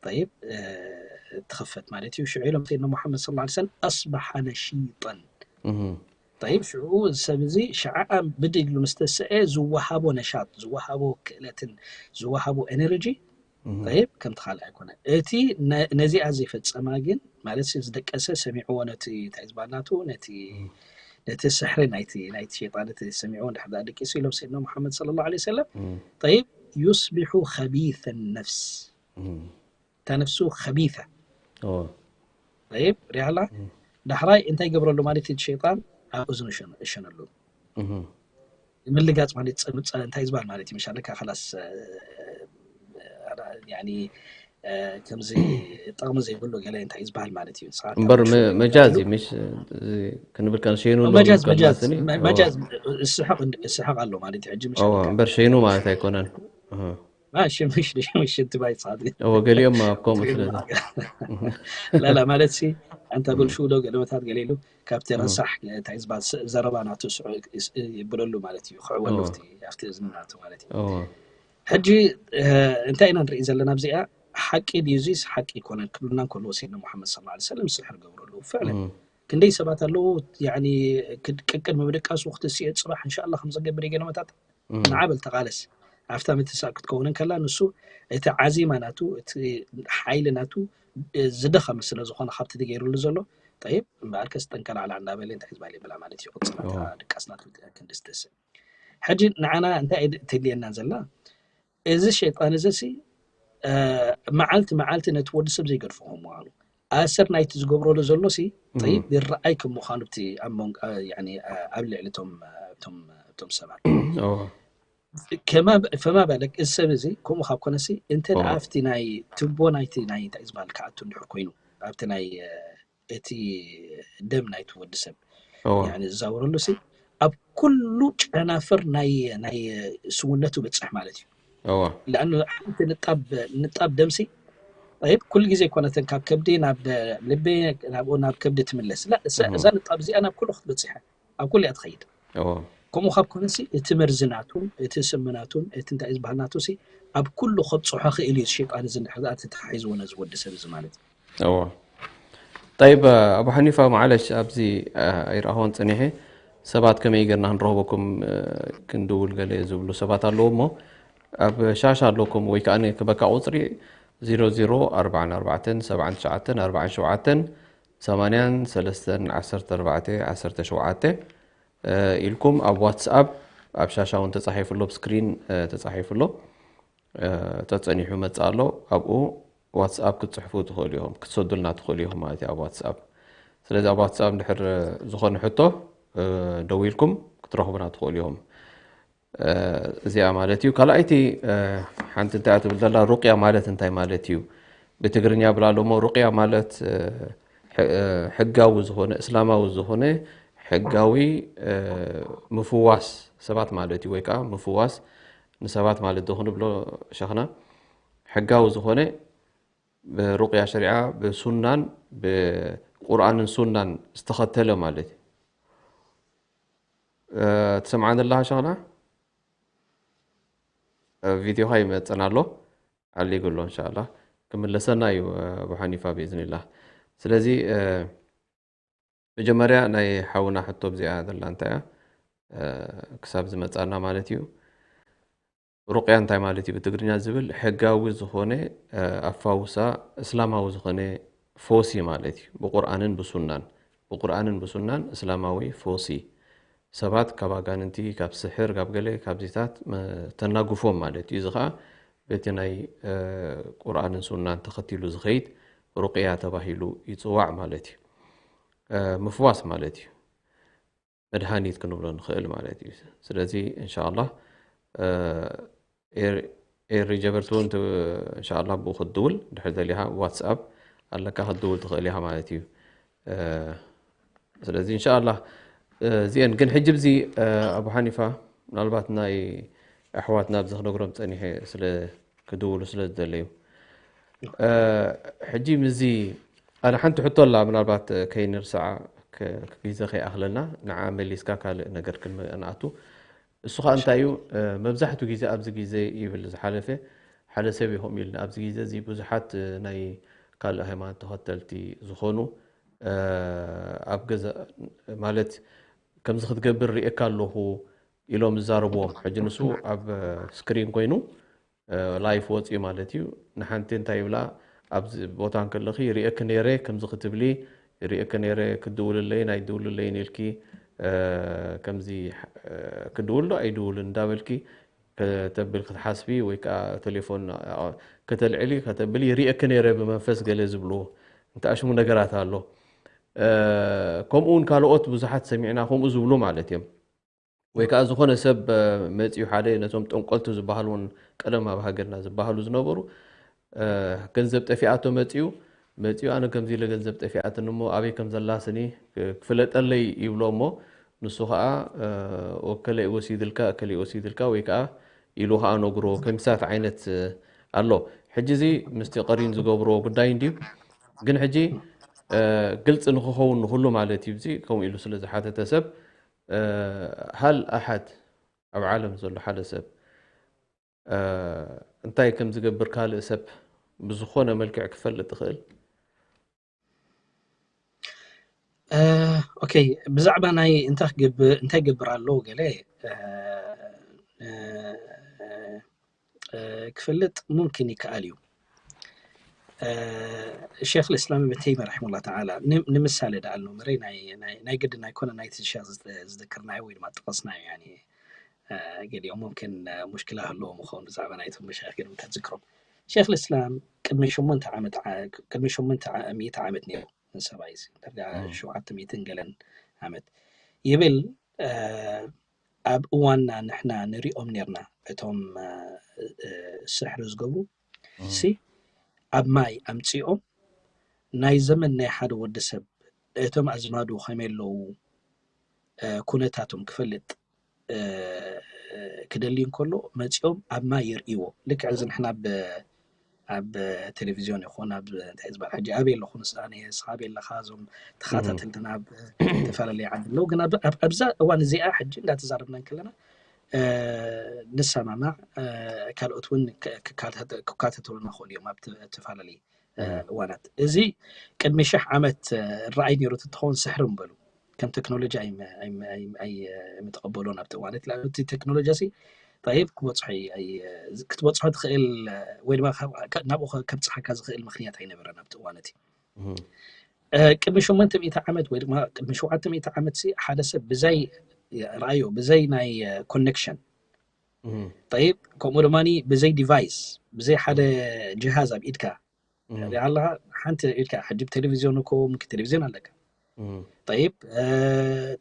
ጠይብ እ፣ ትኸፈት ማለት እዩ። ሽዑ ኢሎም ሰይድና ሙሓመድ ስለ ላ ሰለም ኣስበሓ ነሺጠን እም፣ ጠይብ ሽዑ እዚ ሰብ እዚ ሽዓኣ ብድድ ኢሉ ምስ ተስአ ዝወሃቦ ነሻጥ ዝወሃቦ ክእለትን ዝወሃቦ ኤነርጂ እም፣ ጠይብ ከምቲ ካልእ ኣይኮነ። እቲ ነ- ነዚኣ ዘይፈጸማ ግን ማለት ሲ ዝደቀሰ ሰሚዕዎ ነቲ እንታይ ዝበሃል ናቱ ነቲ እም፣ ነቲ ስሕሪ ናይቲ ናይቲ ሸይጣን እቲ ሰሚዕዎ እንድሕር ደኣ ደቂሱ ኢሎም ሰይድና ሙሓመድ ስለ ላ ሰለም እም፣ ጠይብ ዩስቢሑ ከቢተ ነፍስ እም። እታ ነፍሱ ከቢተ ኦ፣ ጠይብ ሪሃላ እም፣ ዳሕራይ እንታይ ይገብረሉ ማለት እዩ? ሸይጣን ኣብ እዝኑ እሸን- እሸነሉ እም፣ ምልጋፅ ማለት ፀ- ፀ- እንታይ ዝበሃል ማለት እዩ? መሻለካ ከላስ እ፣ ያኒ እ፣ ከምዚ ጥቕሚ ዘይብሉ ገለ እንታይ ዝበሃል ማለት እዩ? ንስኻ እምበር ካብ መ- ሸይጣን መጃዝ ትብሉ እዩ ምሽ እዚ ክንብል ከን ሸይኑ ኣሎ መጃዝ ክንብል መጃዝ ከማስኒ መ- እዎ መጃዝ እስሕቕ እንድ- እስሕቕ ኣሎ ማለት እዩ። ሕጂ እዎ መሻለካ እምበር ሸይኑ ማለት ኣይኮነን። እህ። ሽምሽ ሽምሽ እንትባይ ፃት እዎ ገሊኦም ኣብ ከምኡ ስለ ላላ ማለት ሲ ኣንታ እም፣ ብልሹ ዶ ገለመታት ገለ ኢሉ ካብቲ እም፣ ረሳሕ እንታይ ዝበሃል ስ- ዘረባ ናቱ ስዑ ይብለሉ ማለት እዩ። ክዕወሉ እዎ ኣብቲ ኣብቲ እዝኒ ናቱ ማለት እዩ። እዎ ሕጂ እ፣ እንታይ ኢና ንርኢ ዘለና ኣብዚኣ ሓቂ ድዩ እዚስ ሓቂ ይኮነን ክብልና እንከለዎ ሰይድና ሙሓመድ ስለ ላ ሰለም ስሕር ገብረሉ ፍዕለን እም፣ ክንደይ ሰባት ኣለዉ ያኒ ክድ- ቅቅድሚ ምድቃሱ ክትስኤ ፅባሕ እንሻላ ከም ዘገብር የገለመታት እም፣ ንዓበል ተቃለስ ኣብታ ምትሳእ ክትከውን እንከላ ንሱ እቲ ዓዚማ ናቱ እቲ ሓይሊ ናቱ እ፣ ዝደኸመ ስለ ዝኾነ ካብቲ ትገይሩሉ ዘሎ ጠይብ እምበኣርከስ ጠንቀላዕላ እንዳበለ እንታይ ዝበሃል ይብላ ማለት እዩ። ቅፅላታ እዎ ድቃስ ናቱ ክንዲ ዝተስእ ሕጂ ንዓና እንታይ እየ ትድልየና ዘላ እዚ ሸይጣን እዚ ሲ እ፣ መዓልቲ መዓልቲ ነቲ ወዲ ሰብ ዘይገድፎ ከም ምዃኑ ኣሰር ናይቲ ዝገብረሉ ዘሎ ሲ ጠይብ እም፣ ይረኣይ ከም ምዃኑ እቲ ኣብ መንጎ እ፣ ያኒ እ፣ ኣብ ልዕሊ እቶም እ፣ እቶም እቶም ሰባት እዎ ከማ ፈማ በለክ እዚ ሰብ እዚ ከምኡ ካብ ኮነሲ እንተ ደኣ እዎ ኣብቲ ናይ ትቦ ናይቲ ናይ እንታይ ዝበሃል ክኣቱ እንድሕር ኮይኑ ኣብቲ ናይ እ፣ እቲ ደም ናይቲ ወዲ ሰብ እዎ ያኒ ዝዛወረሉ ሲ ኣብ ኩሉ ጨናፍር ናይ ናይ ስውነቱ በጽሕ ማለት እዩ። እዎ ለኣኑ ሓንቲ ንጣብ ንጣብ ደምሲ ይብ ኩሉ ግዜ ኮነትን ካብ ከብዲ ናብ ልቢ ናብኡ ናብ ከብዲ ትምለስ ላ እሳ- እህ፣ እዛ ንጣብ እዚኣ ናብ ኩሉ ክትበጽሕ እያ። ኣብ ኩሉ እያ ትኸይድ። እዎ ከምኡ ካብ ኮነሲ እቲ መርዚ ናቱን እቲ ስሚ ናቱን እቲ እንታይ ዝበሃል ናቱ ሲ ኣብ ኩሉ ከብፅሖ ክእል እዩ። ሸይጣን እዚ እንድሕር ደኣ ተተሓሒዝዎ ነዚ ወዲ ሰብ እዚ ማለት እዩ። እዎ። ጠይብ ኣቡ ሓኒፋ ማዕለሽ ኣብዚ እ፣ ኣይረኣኽዎን ፅኒሐ ሰባት ከመይ ገርና ክንረኽበኩም እ፣ ክንድውል ገለ ዝብሉ ሰባት ኣለዉ እሞ ኣብ ሻሻ ኣለኩም ወይ ከዓ በካ ቁፅሪ ዜሮ ዜሮ ኣርባዕን ኣርባዕተን ሰብዓን ትሽዓተን ኣርባዕን ሸውዓተን ሰማንያን ሰለስተን ዓሰርተ ኣርባዕተ ዓሰርተ ሸውዓተ እ፣ ኢልኩም ኣብ ዋትስኣፕ ኣብ ሻሻ እውን ተፃሒፉ ኣሎ፣ ኣብ ስክሪን እ፣ ተፃሒፉ ኣሎ። እ፣ ተፀኒሑ መፅእ ኣሎ። ኣብኡ ዋትስኣፕ ክትፅሕፉ ትኽእሉ ኢኹም፣ ክትሰዱልና ትኽእሉ ኢኹም ማለት እዩ ኣብ ዋትስኣፕ። ስለዚ ኣብ ዋትስኣፕ እንድሕር ዝኾነ ሕቶ ደዊልኩም ክትረኽቡና ትኽእሉ ኢኹም። እዚኣ ማለት እዩ። ካልኣይቲ ሓንቲ እንታይ ትብል ዘላ፣ ሩቅያ ማለት እንታይ ማለት እዩ? ብትግርኛ ብላ ኣለሞ። ሩቅያ ማለት ሕጋዊ ዝኾነ፣ እስላማዊ ዝኾነ ሕጋዊ ምፍዋስ ሰባት ማለት እዩ፣ ወይ ከዓ ምፍዋስ ንሰባት ማለት ዶ ክንብሎ ሸኽና፣ ሕጋዊ ዝኾነ ብሩቅያ ሸሪዓ ብሱናን ብቁርኣንን ሱናን ዝተኸተለ ማለት እዩ። ትሰምዓኒ ኣለኻ ሸኽና? ቪድዮኻ ይመፅን ኣሎ፣ ዓሊጉ ኣሎ። እንሻላ ክምለሰና እዩ ኣቡ ሓኒፋ ብኢዝኒላህ። ስለዚ መጀመርያ ናይ ሓውና ሕቶ ብዚኣ ዘላ እንታይ እያ ክሳብ ዝመፃና ማለት እዩ። ሩቅያ እንታይ ማለት እዩ ብትግርኛ ዝብል ሕጋዊ ዝኾነ ኣፋውሳ እስላማዊ ዝኾነ ፎሲ ማለት እዩ። ብቁርኣንን ብሱናን ብቁርኣንን ብሱናን እስላማዊ ፎሲ ሰባት ካብ ኣጋንንቲ፣ ካብ ስሕር፣ ካብ ገለ ካብዚታት ተናግፎም ማለት እዩ። እዚ ከዓ በቲ ናይ ቁርኣንን ሱናን ተኸቲሉ ዝኸይድ ሩቅያ ተባሂሉ ይፅዋዕ ማለት እዩ። ምፍዋስ ማለት እዩ። መድሃኒት ክንብሎ ንኽእል ማለት እዩ። ስለዚ እንሻላ ኤሪ ጀበርቲ እውን እንሻላ ብኡ ክትድውል ድሕር ደሊኻ ዋትስኣፕ ኣለካ ክትድውል ትኽእል ኢኻ ማለት እዩ። ስለዚ እንሻላ እዚአን ግን ሕጂ ብዚ ኣቡ ሓኒፋ ምናልባት ናይ ኣሕዋትና ኣብዚ ክነግሮም ፀኒሐ ስለ ክድውሉ ስለ ዝደለዩ ሕጂ ምዚ ኣነ ሓንቲ ሕቶ ኣላ ምናልባት ከይንርስዓ ግዜ ከይኣኽለና ንዓ መሊስካ ካልእ ነገር ክንኣቱ። እሱ ከዓ እንታይ እዩ መብዛሕትኡ ግዜ ኣብዚ ግዜ ይብል ዝሓለፈ ሓደ ሰብ ይኹም ኢልና ኣብዚ ግዜ እዚ ብዙሓት ናይ ካልእ ሃይማኖት ተኸተልቲ ዝኾኑ ኣብ ገዛ ማለት ከምዚ ክትገብር ርእየካ ኣለኹ ኢሎም ዝዛረብዎም። ሕጂ ንሱ ኣብ ስክሪን ኮይኑ ላይፍ ወፅዩ ማለት እዩ። ንሓንቲ እንታይ ይብላ ኣብዚ ቦታ እንከለኺ ርእየኪ ነይረ ከምዚ ክትብሊ ርእየኪ ነይረ ክድውልለይን ኣይድውልለይን ኢልኪ ከምዚ ክድውል ዶ ኣይድውልን እንዳበልኪ ከተብል ክትሓስቢ ወይ ከዓ ቴሌፎን ከተልዕሊ ከተብሊ ርእየኪ ነይረ ብመንፈስ ገለ ዝብልዎ እንተኣሽሙ ነገራት ኣሎ። ከምኡ እውን ካልኦት ብዙሓት ሰሚዕና ከምኡ ዝብሉ ማለት እዮም። ወይ ከዓ ዝኾነ ሰብ መፂኡ ሓደ ነቶም ጠንቆልቲ ዝበሃሉ እውን ቀደም ኣብ ሃገርና ዝበሃሉ ዝነበሩ ገንዘብ ጠፊኣቶ መፂኡ መፂኡ ኣነ ከምዚ ኢለ ገንዘብ ጠፊኣትኒ እሞ ኣበይ ከም ዘላ ስኒ ክፍለጠለይ ይብሎ እሞ ንሱ ከዓ እከለይ ወሲድልካ እከለይ ወሲድልካ ወይ ከዓ ኢሉ ከዓ ነግሮ ከምሳት ዓይነት ኣሎ። ሕጂ እዚ ምስቲ ቀሪን ዝገብርዎ ጉዳይ እንድዩ። ግን ሕጂ ግልፂ ንክኸውን ንኩሉ ማለት እዩ። እዚ ከምኡ ኢሉ ስለ ዝሓተተ ሰብ ሃል ኣሓድ ኣብ ዓለም ዘሎ ሓደ ሰብ እንታይ ከም ዝገብር ካልእ ሰብ ብዝኾነ መልክዕ ክፈልጥ ይኽእል? ኦኬ፣ ብዛዕባ ናይ እንታይ ክገብር እንታይ ይገብር ኣሎ ገለ ክፈልጥ ሙምኪን ይከኣል እዩ። ሼክ ልእስላም እብን ተይሚ ረሒሙላ ተዓላ ንምሳሌ ደኣ ኣሎ መረይ ናይ ግድን ኣይኮነ ናይቲ ሸክ ዝዝክርናዮ ወይ ድማ ጠቐስናዮ ገሊኦም ሙምኪን ሙሽኪላ ህልዎም ይኸውን ብዛዕባ ናይቶም መሻይኽ ገድም ተዝክሮም ሼክ ልእስላም ቅድሚ ሸሞንተ ዓመት ቅድሚ ሸሞንተ ሚእቲ ዓመት ነይሩ ንሰብኣይ እዚ ዳርጋ ሸውዓተ ሚእትን ገለን ዓመት ይብል ኣብ እዋንና ንሕና ንሪኦም ነርና እቶም ስሕሪ ዝገብሩ ሲ ኣብ ማይ ኣምፂኦም ናይ ዘመን ናይ ሓደ ወዲ ሰብ እቶም ኣዝማዱ ከመይ ኣለዉ ኩነታቶም ክፈልጥ ክደሊ እንከሎ መፂኦም ኣብ ማይ የርእይዎ ልክዕ እዚ ንሕና ኣብ ቴሌቪዝዮን ይኹን ኣብ እንታይ ዝበሃል ሕጂ ኣበይ ኣለኹ ንስኣነ ስኻ ኣበይ ኣለኻ እዞም ተኸታተልትና ኣብ ዝተፈላለየ ዓዲ ኣለዉ ግን ኣብዛ እዋን እዚኣ ሕጂ እንዳተዛረብና እንከለና ንሰማማዕ ካልኦት እውን ክካተተሉ ንኽእሉ እዮም ኣብ ዝተፈላለየ እዋናት እዚ ቅድሚ ሽሕ ዓመት ርኣይ ነይሩ ትትኸውን ስሕሪ ምበሉ ከም ቴክኖሎጂ ኣይምተቐበሎን ኣብቲ እዋን እቲ ቴክኖሎጂ ሲ ጠይብ ክትበፅሖ ክትበፅሖ ትኽእል ወይ ድማ ናብኡ ከብፅሓካ ዝኽእል ምክንያት ኣይነበረን ኣብቲ እዋን እቲ ቅድሚ ሸሞንተ ሚእቲ ዓመት ወይ ድማ ቅድሚ ሸውዓተ ሚእቲ ዓመት ሓደ ሰብ ብዘይ ረኣዮ ብዘይ ናይ ኮኔክሽን ጠይብ ከምኡ ድማ ብዘይ ዲቫይስ ብዘይ ሓደ ጅሃዝ ኣብ ኢድካ ኣለካ ሓንቲ ኢድካ ሕጂ ብቴሌቪዝዮን እኮ ምክ ቴሌቪዝዮን ኣለካ ጠይብ፣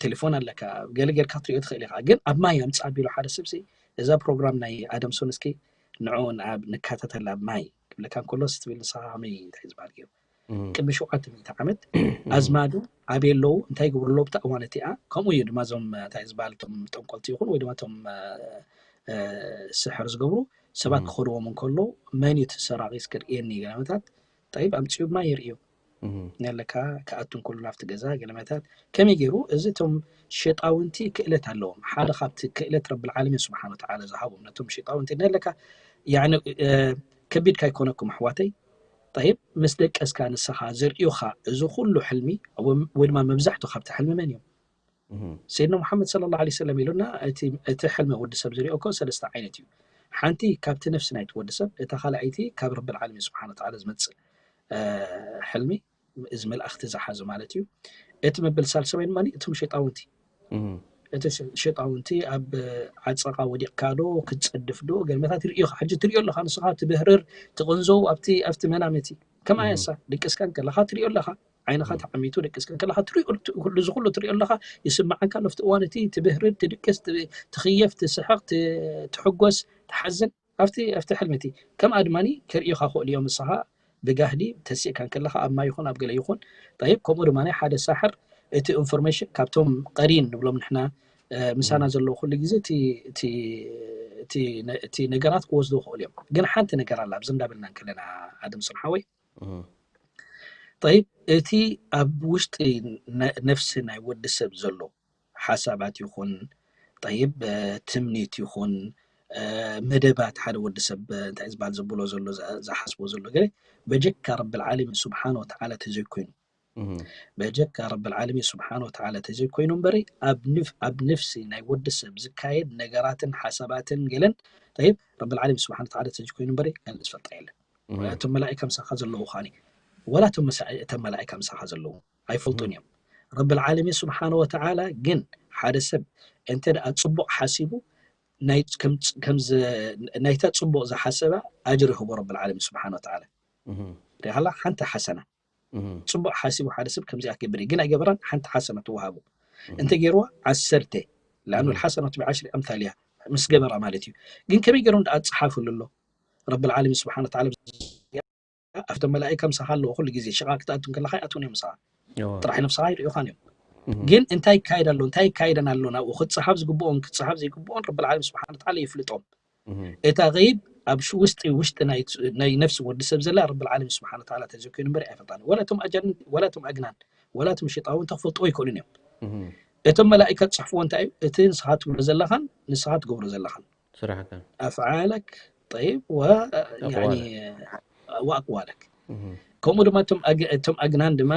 ቴሌፎን ኣለካ፣ ገለ ጌርካ ክትሪኦ ትኽእል ኢኻ። ግን ኣብ ማይ ኣምጽእ ኣቢሉ ሓደ ሰብሲ፣ እዛ ፕሮግራም ናይ ኣደምሶን እስኪ ንዑ ንኣብ ንካታተል ኣብ ማይ ክብለካ እንከሎ፣ ስትብል ንስኻ ከመይ እንታይ ዝበሃል ገይሩ? ቅድሚ ሸውዓተ ሚእቲ ዓመት ኣዝማዱ ኣበይ ኣለዉ፣ እንታይ ይገብሩ ኣለዉ ኣብታ እዋን እቲኣ? ከምኡ እዩ ድማ እዞም እንታይ ዝበሃል እቶም ጠንቆልቲ ይኹን ወይ ድማ እቶም ስሕር ዝገብሩ ሰባት ክኸድዎም እንከሎ፣ መን እዩ እቲ ሰራቒ እስኪ ርእየኒ ገለመታት? ጠይብ ኣምፅኡ ማይ ይርእዩ። ነለካ ክኣቱ እንከሎ ናብቲ ገዛ ገለመታት ከመይ ገይሩ? እዚ እቶም ሸጣውንቲ ክእለት ኣለዎም። ሓደ ካብቲ ክእለት ረብል ዓለሚን ስብሓን ወተዓላ ዝሃቦም ነቶም ሸጣውንቲ ነለካ፣ ያኒ ከቢድ ካይኮነኩም ኣሕዋተይ። ጠይብ ምስ ደቀስካ ንስኻ ዘርእዩኻ እዚ ኩሉ ሕልሚ ወይ ድማ መብዛሕቱ ካብቲ ሕልሚ መን እዮም? ሰይድና ሙሓመድ ሰለላሁ ዐለይሂ ወሰለም ኢሉና፣ እቲ ሕልሚ ወዲ ሰብ ዝሪኦ እኮ ሰለስተ ዓይነት እዩ። ሓንቲ ካብቲ ነፍሲ ናይቲ ወዲ ሰብ፣ እታ ካልኣይቲ ካብ ረብል ዓለሚን ስብሓን ወተዓላ ዝመፅእ ሕልሚ፣ እዚ መልእኽቲ ዝሓዘ ማለት እዩ። እቲ መበል ሳልሰማይ ድማ እቶም ሸጣውንቲ፣ እቲ ሸጣውንቲ ኣብ ዓፀቓ ወዲቕካ ዶ ክትፀድፍ ዶ ገለመታት ይርእዩኻ። ሕጂ ትሪኦ ኣለኻ ንስኻ ትብህርር ትቕንዘው ኣብቲ ኣብቲ መናመቲ ከምኣ ያሳ ድቅስካ እንከለኻ ትሪኦ ኣለኻ። ዓይንኻ ተዓሚቱ ደቅስካ ከለኻ ትሪኦ፣ እዚ ኩሉ ትሪኦ ኣለኻ፣ ይስምዓካ ኣሎ። ኣብቲ እዋን እቲ ትብህርድ፣ ትድቅስ፣ ትኽየፍ፣ ትስሕቕ፣ ትሕጎስ፣ ትሓዝን ኣብቲ ኣብቲ ሕልሚ እቲ። ከምኣ ድማ ከርእዩኻ ክእሉ እዮም። ንስኻ ብጋህዲ ተሲእካ እንከለኻ ኣብ ማይ ይኹን ኣብ ገለ ይኹን። ጠይብ፣ ከምኡ ድማ ሓደ ሳሕር እቲ ኢንፎርሜሽን ካብቶም ቀሪን ንብሎም ንሕና ምሳና ዘለዉ ኩሉ ግዜ እቲ ነገራት ክወስዱ ክእሉ እዮም። ግን ሓንቲ ነገር ኣላ ኣብዚ እንዳበልና እንከለና ኣደም ስርሓወይ ጠይብ፣ እቲ ኣብ ውሽጢ ነፍሲ ናይ ወዲ ሰብ ዘሎ ሓሳባት ይኹን፣ ጠይብ፣ ትምኒት ይኹን፣ መደባት ሓደ ወዲ ሰብ እንታይ ዝበሃል ዘብሎ ዘሎ፣ ዝሓስቦ ዘሎ ገለ በጀካ ረብል ዓለሚን ስብሓን ወተዓላ ተዘይኮይኑ፣ በጀካ ረብል ዓለሚን ስብሓን ወተዓላ ተዘይኮይኑ እምበሪ ኣብ ነፍሲ ናይ ወዲ ሰብ ዝካየድ ነገራትን ሓሳባትን ገለን፣ ጠይብ፣ ረብል ዓለሚን ስብሓን ወተዓላ ተዘይኮይኑ እምበሪ ካልእ ዝፈልጣ የለን። እቶም መላኢካ ምሳኻ ዘለዉ ኻኒ ወላ እቶም መላኢካ ምሳኻ ዘለዉ ኣይፈልጡን እዮም። ረብል ዓለሚን ስብሓን ወተዓላ ግን ሓደ ሰብ እንተ ደኣ ጽቡቕ ሓሲቡ ናይታ ጽቡቕ ዝሓሰባ ኣጅር ይህቦ ረብል ዓለሚን ስብሓን ወተዓላ። ሪኻላ ሓንቲ ሓሰና ጽቡቕ ሓሲቡ ሓደ ሰብ ከምዚኣ ክገብር እዩ ግን ኣይገበራን፣ ሓንቲ ሓሰና ትወሃቡ። እንተ ገይርዋ ዓሰርተ ለኣኑ ሓሰናቱ ብዓሽሪ ኣምታልያ ምስ ገበራ ማለት እዩ። ግን ከመይ ገይሮም ደኣ ዝጸሓፍሉ ኣሎ? ረብል ዓለሚን ስብሓን ወተዓላ ኣብቶም መላኢካ ምሳኻ ኣለዎ ኩሉ ግዜ ሽቓ ክትኣቱ እንከለኻ ይኣትውን እዮም ምሳኻ። ጥራሕ ነብስኻ ይርእዩኻን እዮም። ግን እንታይ ይካየድ ኣሎ እንታይ ይካየደን ኣሎ ናብኡ ክፀሓፍ ዝግብኦን ክፀሓፍ ዘይግብኦን ረብል ዓለሚን ስብሓን ወተዓላ ይፍልጦም። እታ ገይብ ኣብ ውስጢ ውሽጢ ናይ ነፍሲ ወዲ ሰብ ዘላ ረብል ዓለሚን ስብሓን ወተዓላ ተዘይኮይኑ እምበር ኣይፈልጣን። ወላ እቶም ኣጃንን ወላ እቶም ኣግናን ወላ እቶም ሽጣውንቲ ክፈልጥዎ ኣይክእሉን እዮም። እቶም መላኢካ ዝፅሕፍዎ እንታይ እዩ? እቲ ንስኻ ትብሎ ዘለኻን ንስኻ ትገብሮ ዘለኻን ስራሕካ። ኣፍዓለክ ጠይብ ወኣቅዋለክ። ከምኡ ድማ እቶም ኣግናን ድማ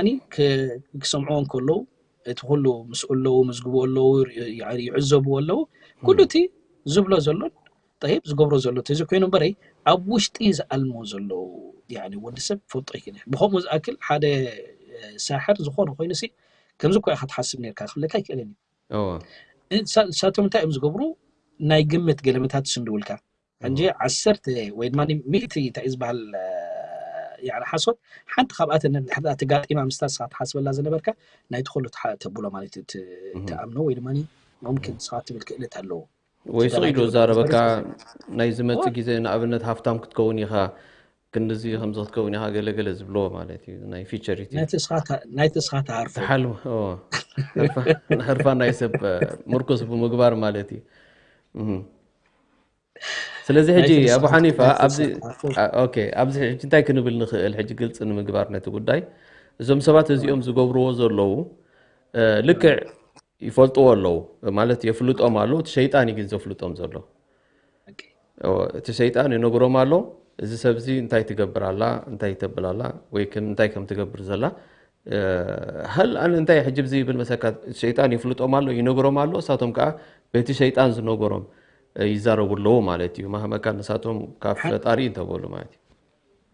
ክሰምዕዎ እንከለዉ እቲ ኩሉ ምስኡ ኣለዉ፣ ምዝግቡ ኣለዉ፣ ይዕዘብዎ ኣለዉ። ኩሉ እቲ ዝብሎ ዘሎን ጠይብ ዝገብሮ ዘሎ ተዘይኮይኑ እምበረይ ኣብ ውሽጢ ዝኣልሞ ዘለዉ ወዲ ሰብ ፈልጦ ይክእል። ብከምኡ ዝኣክል ሓደ ሳሕር ዝኾነ ኮይኑ ሲ ከምዚ እኮ ኢኻ ትሓስብ ነርካ ክብለካ ይክእልን እዩ። ንሳቶም እንታይ እዮም ዝገብሩ? ናይ ግምት ገለመታት ይስንድውልካ። ሕጂ ዓሰርተ ወይ ድማ ሚእቲ እንታይ ዝበሃል ሓሶት ሓንቲ ካብኣተን ተጋጢማ ምስታ ንስኻ ትሓስበላ ዝነበርካ ናይቲ ኩሉ ተብሎ ማለት እዩ። ትኣምኖ ወይ ድማ ሙምኪን ንስኻ ትብል ክእለት ኣለዎ። ወይ ስቕ ኢሉ ዝዛረበካ ናይ ዝመፅእ ግዜ ንኣብነት ሃፍታም ክትከውን ኢኻ ክንድዚ ከምዚ ክትከውን ኢኻ ገለገለ ዝብልዎ ማለት እዩ። ናይ ፊቸሪቲ ናይቲ ስኻ ትሃርፎ ተሓልሞ። ህርፋ ናይ ሰብ ምርኩስ ብምግባር ማለት እዩ። ስለዚ ሕጂ ኣቡ ሓኒፋ ኣብዚ ሕጂ እንታይ ክንብል ንኽእል? ሕጂ ግልፂ ንምግባር ነቲ ጉዳይ እዞም ሰባት እዚኦም ዝገብርዎ ዘለዉ ልክዕ ይፈልጥዎ ኣለዉ ማለት የፍልጦም ኣለዉ። እቲ ሸይጣን እዩ ግን ዘፍልጦም ዘሎ። እቲ ሸይጣን ይነግሮም ኣሎ፣ እዚ ሰብ እዚ እንታይ ትገብር ኣላ፣ እንታይ ተብል ኣላ ወይ እንታይ ከም ትገብር ዘላ። ሀል ኣነ እንታይ ሕጂ ብዚ ይብል መሰካ፣ ሸይጣን ይፍልጦም ኣሎ፣ ይነግሮም ኣሎ። እሳቶም ከዓ በቲ ሸይጣን ዝነገሮም ይዛረቡ ኣለዉ ማለት እዩ። ማህመካ ንሳቶም ካብ ፈጣሪ እንተበሉ ማለት እዩ።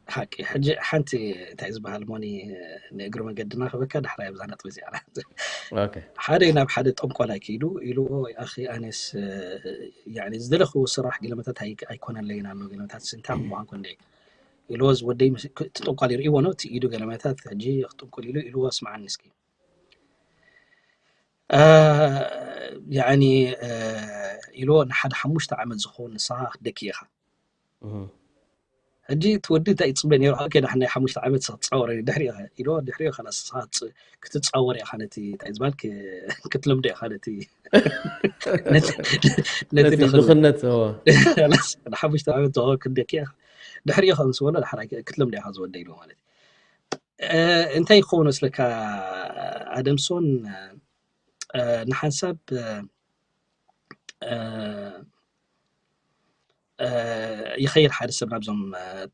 ሓቂ። ሕጂ ሓንቲ እንታይ ዝበሃል ሞኒ ንእግሪ መገድና ክበካ ዳሕራይ ኣብዛ ነጥቢ እዚኣ ሓደ ናብ ሓደ ጠንቆላይ ክኢሉ ኢሉ ኣኺ ኣነስ ዝደለኽዎ ስራሕ ገለመታት ኣይኮነለይን ኣሎ ገለመታት ስንታ ምዃን ኮንደ ኢልዎ ዝወደይ እቲ ጠንቋል ይርእይዎ ነው እቲ ኢዱ ገለመታት ሕጂ ክጥንቁል ኢሉ ኢልዎ ስምዓኒ እስኪ ያኒ ኢልዎ ንሓደ ሓሙሽተ ዓመት ዝኸውን ንስኻ ክትደኪ ኢኻ። ሕጂ እቲ ወዲ እንታይ ይፅበ ነይሩ? ከይዳ ናይ ሓሙሽተ ዓመት ክትፃወር እዩ ድሕሪ ኢልዎ ድሕሪ ክትፃወር ኢኻ ነቲ እንታይ ዝበሃል ክትልምዶ ኢኻ ነቲ ነቲ ድኽነት ንሓሙሽተ ዓመት ዝኸውን ክንደኪ ኢኻ ድሕሪ ኢኻ ምስ በሎ ክትልምዶ ኢኻ ዝወደ ኢልዎ ማለት እዩ። እንታይ ይኸውን መስለካ ኣደምሶን ንሓንሳብ ይኸይድ ሓደ ሰብ ናብዞም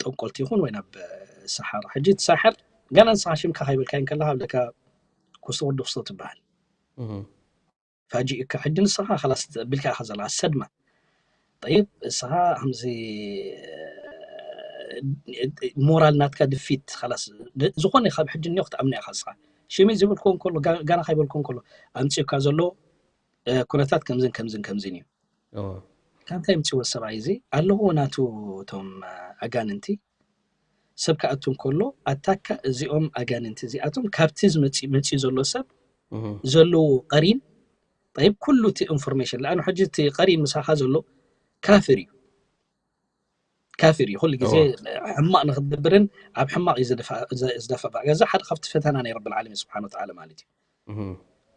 ጠንቆልቲ ይኹን ወይ ናብ ሰሓር። ሕጂ እቲ ሳሕር ገና ንስኻ ሽምካ ከይበልካዮ እንከለኻ ብለካ ኩስቶ ወዲ ኩስቶ ትበሃል። ፋጂእካ ሕጂ ንስኻ ላስ ቢልካ ኢኻ ዘለኻ ሰድማ። ጠይብ ንስኻ ከምዚ ሞራል ናትካ ድፊት ላስ ዝኾነ ካብ ሕጂ እኒኦ ክትኣምኖ ኢኻ ንስኻ። ሽመይ ዝብልኮ እንከሎ ጋና ከይበልኮ እንከሎ ኣምፅኡካ ዘሎ ኩነታት ከምዝን ከምዝን ከምዝን እዩ። ካብ እንታይ ምፅዎ ሰብኣይ እዚ ኣለዎ ናቱ እቶም ኣጋንንቲ ሰብ ክኣቱ እንከሎ ኣታካ እዚኦም ኣጋንንቲ እዚኣቶም ካብቲ ዝመፅእ መፅኡ ዘሎ ሰብ ዘለዎ ቀሪን ጠይብ ኩሉ እቲ ኢንፎርሜሽን ለኣኑ ሕጂ እቲ ቀሪን ምሳኻ ዘሎ ካፍር እዩ ካፍር እዩ ኩሉ ግዜ ሕማቕ ንክትገብርን ኣብ ሕማቕ እዩ ዝደፋ ገዛ ሓደ ካብቲ ፈተና ናይ ረብል ዓለሚን ስብሓን ወተዓላ ማለት እዩ።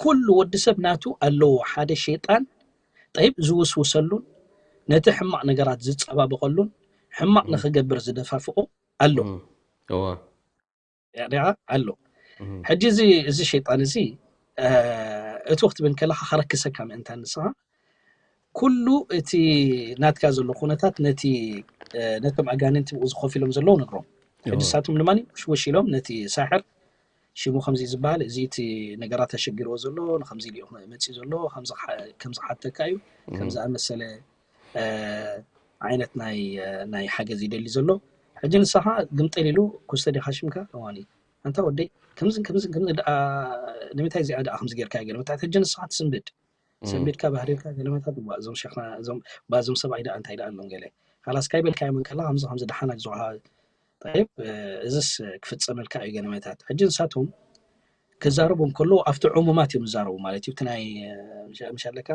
ኩሉ ወዲ ሰብ ናቱ ኣለዎ ሓደ ሸይጣን ጠይብ ዝውስውሰሉን ነቲ ሕማቕ ነገራት ዝፀባበቐሉን ሕማቕ ንክገብር ዝደፋፍኦ ኣሎ። ኣሎ። ሕጂ እዚ እዚ ሸይጣን እዚ እቱ ክትብል ከለካ ከረክሰካ ምእንታ ንስኻ ኩሉ እቲ ናትካ ዘሎ ኩነታት ነቲ ነቶም ኣጋንንቲ ብኡ ዝኸፊሎም ዘለዉ ነግሮም። ሕጂ ሳቶም ድማ ሽወሽ ኢሎም ነቲ ሳሕር ሽሙ ከምዚ ዝበሃል እዚ እቲ ነገራት ኣሸጊርዎ ዘሎ ንከምዚ ኢሉ መፅኡ ዘሎ ከምዚ ሓተካ እዩ ከም ዝኣመሰለ ዓይነት ናይ ናይ ሓገዝ ይደሊ ዘሎ። ሕጂ ንስኻ ግምጥል ኢሉ ኩስተ ዲኻ ሽምካ እዋኒ ኣንታ ወደይ ከምዝን ከምዝን ከምዚ ደኣ ንምንታይ እዚኣ ደኣ ከምዚ ጌርካ ገለ መታት ሕጂ ንስኻ ትስንብድ ሰንቢድካ ባህሪካ ገለ መታት እዞም ሸኽና እዞም ባዞም ሰብኣይ ደኣ እንታይ ደኣ ኣሎም ገለ ካላስ ካይ በልካዮም እንከላ ከምዚ ከምዚ ደሓና ግዝኻ ጠይብ እዝስ ክፍጸመልካ እዩ ገለ መታት ሕጂ ንሳቶም ክዛረቡ እንከሎ ኣብቲ ዕሙማት እዮም ዝዛረቡ ማለት እዩ እቲ ናይ ምሻለካ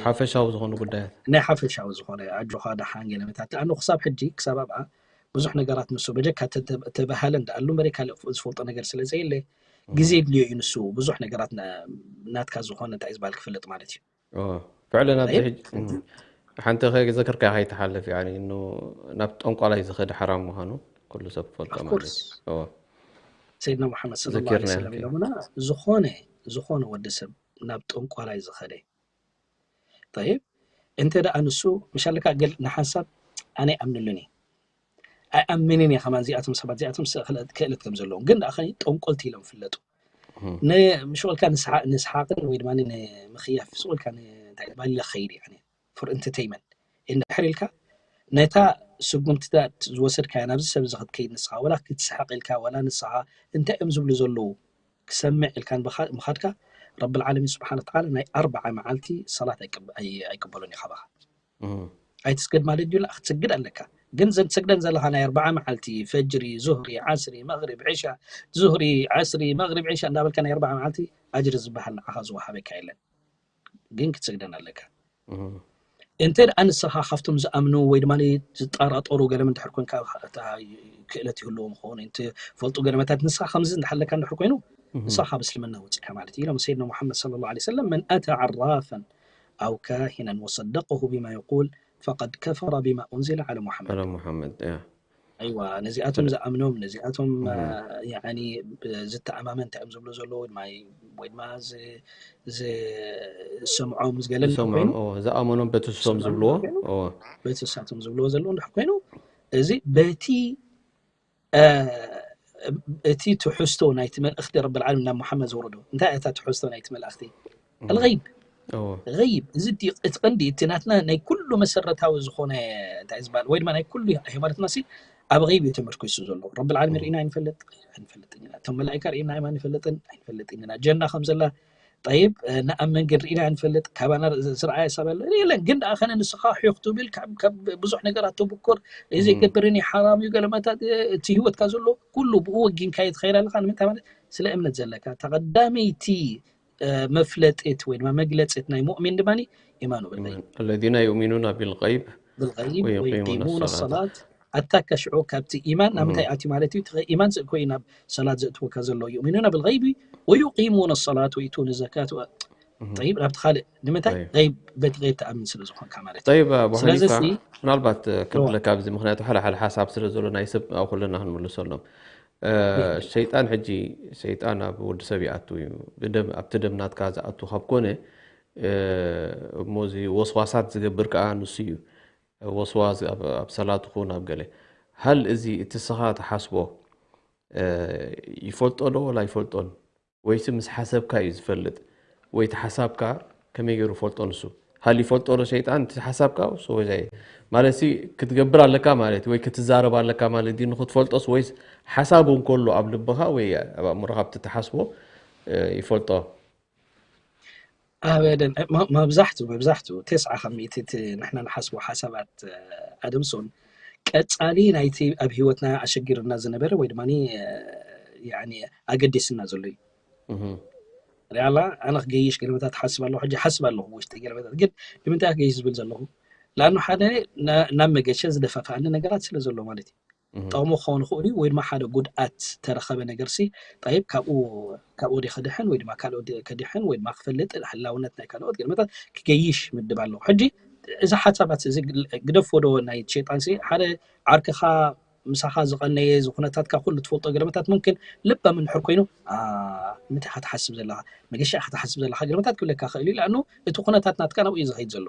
ሓፈሻዊ ዝኾኑ ጉዳያት ናይ ሓፈሻዊ ዝኾነ ኣጆኻ ደሓን ገለ መታት ኣነ ክሳብ ሕጂ ክሳብ ኣብኣ ብዙሕ ነገራት ንሱ በጀካ ተባሃለ እንዳኣሉ እምበረ ካልእ ዝፈልጦ ነገር ስለ ዘየለ ግዜ ድልዮ እዩ ንሱ ብዙሕ ነገራት ናትካ ዝኾነ እንታይ ዝበሃል ክፍለጥ ማለት እዩ ፍዕለ ናብ ሓንቲ ከዘክርካ ከይትሓልፍ ናብ ጠንቋላይ ዝኸደ ሓራም ምዃኑ ኩሉ ሰብ ክፈልጦ ማለት እዩ ሰይድና ሙሓመድ ስለ ላ ሰለም ኢሎምና ዝኾነ ዝኾነ ወዲ ሰብ ናብ ጠንቋላይ ዝኸደ ጠይብ እንተ ደኣ ንሱ ምሻለካ ገል ንሓንሳብ ኣነ ኣይኣምንሉን እየ ኣይኣምንን እየ ከማን እዚኣቶም ሰባት እዚኣቶም ክእለት ከም ዘለዎም ግን ደኣ ጠንቆልቲ ኢሎም ፍለጡ ንሽቁልካ ንስሓቅን ወይ ድማ ንምክያፍ ስቁልካ እንታይ ባለ ከይድ for entertainment እንድሕር ኢልካ ነታ ስጉምትታት ዝወሰድካያ ናብዚ ሰብ እዚ ክትከይድ ንስኻ ወላ ክትስሓቅ ኢልካ ወላ ንስኻ እንታይ እዮም ዝብሉ ዘለዉ ክሰምዕ ኢልካ ምኻድካ ረብል ዓለሚን ስብሓን ወተዓላ ናይ ኣርብዓ መዓልቲ ሰላት ኣይቅበሎን እዩ ካባኻ ኣይትስገድ ማለት ድዩ ክትስግድ ኣለካ ግን ዘን ትሰግደን ዘለካ ናይ ኣርብዓ መዓልቲ ፈጅሪ ዙህሪ ዓስሪ መግሪብ ዕሻ ዙህሪ ዓስሪ መግሪብ ዕሻ እንዳበልካ ናይ ኣርብዓ መዓልቲ ኣጅሪ ዝበሃል ንዓኻ ዝወሃበካ የለን ግን ክትሰግደን ኣለካ እንተ ደኣ ንስኻ ካብቶም ዝኣምኑ ወይ ድማ ዝጠራጠሩ ገለም እንድሕር ኮንካ ክእለት ይህልዎም ክኸውን ትፈልጡ ገለመታት ንስኻ ከምዚ እንዳሓለካ እንድሕር ኮይኑ ንስኻ ካብ እስልምና ወፂካ ማለት እዩ ኢሎም ሰይድና ሙሓመድ ስለ ላ ሰለም መን ኣታ ዓራፈን ኣው ካሂነን ወሰደቀሁ ቢማ የቁል ፈቀድ ከፈረ ቢማ ኡንዚለ ዓለ ሙሓመድ ሙሓመድ ኣይዋ ነዚኣቶም ዝኣምኖም ነዚኣቶም ዝተኣማመን እንታይ እዮም ዝብሉ ዘለዉ ወይ ድማ ዝሰምዖም ዝገለል ዝሰምዖም ዝኣመኖም በትሶም ዝብልዎ በትሳቶም ዝብልዎ ዘለዉ እንድሕ ኮይኑ እዚ በቲ እቲ ትሕዝቶ ናይቲ መልእኽቲ ረብል ዓለሚን ናብ ሙሓመድ ዘውረዶ እንታይ እታ ትሕዝቶ ናይቲ መልእኽቲ الغيب غيب እዚ እቲ ቀንዲ እቲ ናትና ናይ ኩሉ መሰረታዊ ዝኾነ እንታይ ዝበሃል ወይ ድማ ናይ ኩሉ ሃይማኖትና ሲ ኣብ غيب እዩ ተመርኪሱ ዘሎ ረብል ዓለሚን ርኢና ኣይንፈልጥ ኣይንፈልጥን ኢና እቶም መላኢካ ርኢና ኣይማ ንፈልጥን ኣይንፈልጥን ኢና ጀና ከም ዘላ ጠይብ ንኣምን ግን ርኢና ንፈልጥ ካባና ዝረኣየ ሰብ ኣሎ የለን ግን ደኣ ከነ ንስኻ ሒኽ ትብል ካብ ብዙሕ ነገራት ተብኮር ዘይገብርን እዩ ሓራም እዩ ገለመታት እቲ ህይወትካ ዘሎ ኩሉ ብኡ ወጊንካ እዩ ትኸይድ ኣለካ ንምንታይ ማለት ስለ እምነት ዘለካ ተቐዳመይቲ መፍለጢት ወይ ድማ መግለፂት ናይ ሙእሚን ድማ ኢማኑ ብልገይብ الذين يؤمنون بالغيب ብልገይብ ويقيمون ወይቂሙን الصلاة ሰላት ኣታ ከሽዑ ካብቲ ኢማን ናብ ምንታይ ኣትዩ ማለት እዩ? እቲ ኢማን ኮይኑ ናብ ሰላት ዘእትወካ ዘሎ ዩእሚኑና ብልገይቢ ወዩቂሙን ሰላት ወይቱን ዘካት ጠይብ ናብቲ ካልእ ንምንታይ طيب. ገይብ በቲ ገይብ ትኣምን ስለ ዝኾንካ ማለት እዩ። طيب ኣቡ ስለዚ ሓኒፋ ሲ ምናልባት ዋ ክብለካ ኣብዚ ምክንያቱ ሓደ ሓደ ሓሳብ ስለ ዘሎ ናይ ሰብ ኣብ ኩልና ክንምልሰሎም እ፣ ይብል ሸይጣን ሕጂ ሸይጣን ኣብ ወዲ ሰብ ይኣቱ እዩ። ብደም ኣብቲ ደም ናትካ ዝኣቱ ካብ ኮነ እ፣ እሞ እዚ ወስዋሳት ዝገብር ከዓ ንሱ እዩ። ወስዋስ ኣብ ኣብ ሰላት ኹን ኣብ ገለ ሃል እዚ እቲ ስኻ ትሓስቦ እ፣ ይፈልጦ ዶ ወላ ይፈልጦን? ወይሲ ምስ ሓሰብካ እዩ ዝፈልጥ? ወይ እቲ ሓሳብካ ከመይ ገይሩ ፈልጦ ንሱ? ሃል ይፈልጦ ዶ ሸይጣን እቲ ሓሳብካ? ሶበጃይ ማለት ሲ ክትገብር ኣለካ ማለት ወይ ክትዛረብ ኣለካ ማለት ድዩ ንክትፈልጦስ? ወይስ ሓሳቡ እንከሎ ኣብ ልብኻ ወይ ኣብ ኣእምሮኻ ኣብቲ ትሓስቦ እ፣ ይፈልጦ? ኣበደን እ፣ መ- መብዛሕትኡ መብዛሕትኡ ተስዓ ካብ ሚእቲ እቲ ንሕና ንሓስቦ ሓሳባት እ፣ ኣደምሶን ቀጻሊ ናይቲ ኣብ ህይወትና ኣሸጊርና ዝነበረ ወይ ድማ ኣገዲስና ዘሎ እዩ። እህ፣ ሪኣላ ኣነ ክገይሽ ገለመታት ሓስብ ኣለኹ ሕጂ ሓስብ ኣለኹ ውሽጢ ገለመታት ግን ንምንታይ ክገይሽ ዝብል ዘለኹ ላኑ ሓደ ና- ናብ መገሸ ዝደፋፍኣኒ ነገራት ስለ ዘሎ ማለት እዩ። እህ፣ ጠቕሙ ክኸውን ይኽእሉ እዩ ወይ ድማ ሓደ ጉድኣት ተረኸበ ነገር ሲ ጠይብ ካብኡ ካብኡ ዲ ከድሕን ወይ ድማ ካልኦት ዲ- ከድሕን ወይ ድማ ክፈልጥ ህላውነት ናይ ካልኦት ገለመታት ክገይሽ ምድብ ኣለኹ ሕጂ እዚ ሓሳባት እዚ ግደፎ ዶ ናይ ሸይጣን ሲ ሓደ ዓርክኻ ምሳኻ ዝቐነየ ዝኩነታትካ ኩሉ ትፈልጦ ገለመታት ሙምኪን ልባም እንድሕር ኮይኑ ምንታይ ኢኻ ትሓስብ ዘለኻ መገሻ ኢኻ ትሓስብ ዘለኻ ገለመታት ክብለካ ክእል እዩ ለኣኑ እቲ ኩነታት ናትካ ናብኡ እዩ ዝኸይድ ዘሎ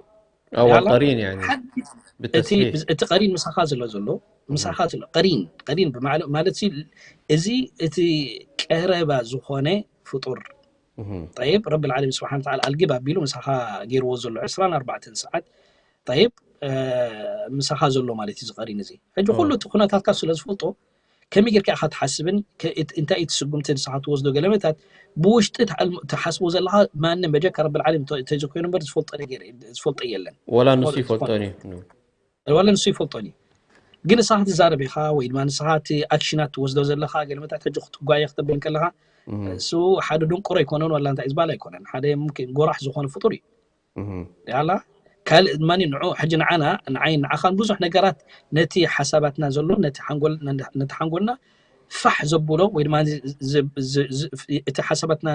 ኣዋ ያላ ቀሪን ያኒ ሓዲ እቲ ብተስሒሕ እቲ ቀሪን ምሳኻ ዘሎ ዘሎ ምሳኻ ዘሎ ቀሪን ቀሪን ብማለ- ማለት ሲ እዚ እቲ ቀረባ ዝኾነ ፍጡር እህ፣ ጠይብ ረቢ ልዓለሚን ስብሓን ተዓላ ኣልጊብ ኣቢሉ ምሳኻ ገይርዎ ዘሎ ዕስራን ኣርባዕተን ሰዓት ጠይብ እ፣ ምሳኻ ዘሎ ማለት እዩ ዝቀሪን እዚ ሕጂ ኦ ኩሉ እቲ ኩነታትካ ስለ ዝፈልጦ ከመይ ጌርካ ኢኻ ትሓስብን ከ- እት- እንታይ እቲ ስጉምቲ ንስኻ ትወስዶ ገለመታት ብውሽጢ ትዓል- ትሓስቦ ዘለኻ ማንም በጀካ ረቢ ልዓለሚን እንተ- እንተዘይኮይኑ እምበር ዝፈልጦ ነገር ዝፈልጦ የለን ወላ ንሱ ዝኾነ ዝኾነ ይፈልጦን እዩ ኑ። ወላ ንሱ ይፈልጦን እዩ ግን ንስኻ ትዛረብ ኢኻ ወይ ድማ ንስኻ እቲ ኣክሽናት ትወስዶ ዘለኻ ገለመታት ሕጂ ክትጓየ ክተብል ከለኻ እህ፣ እሱ ሓደ ድንቁሮ ኣይኮነን ወላ እንታይ ዝበሃል ኣይኮነን ሓደ ሙምኪን ጎራሕ ዝኾነ ፍጡር እዩ እህ፣ ያላ ካልእ ድማ ንዑ ሕጂ ንዓና ንዓይ ንዓኻን ብዙሕ ነገራት ነቲ ሓሳባትና ዘሎ ነቲ ሓንጎል ነቲ ሓንጎልና ፋሕ ዘብሎ ወይ ድማ ዝ- ዝ- ዝ- ዝ- እቲ ሓሳባትና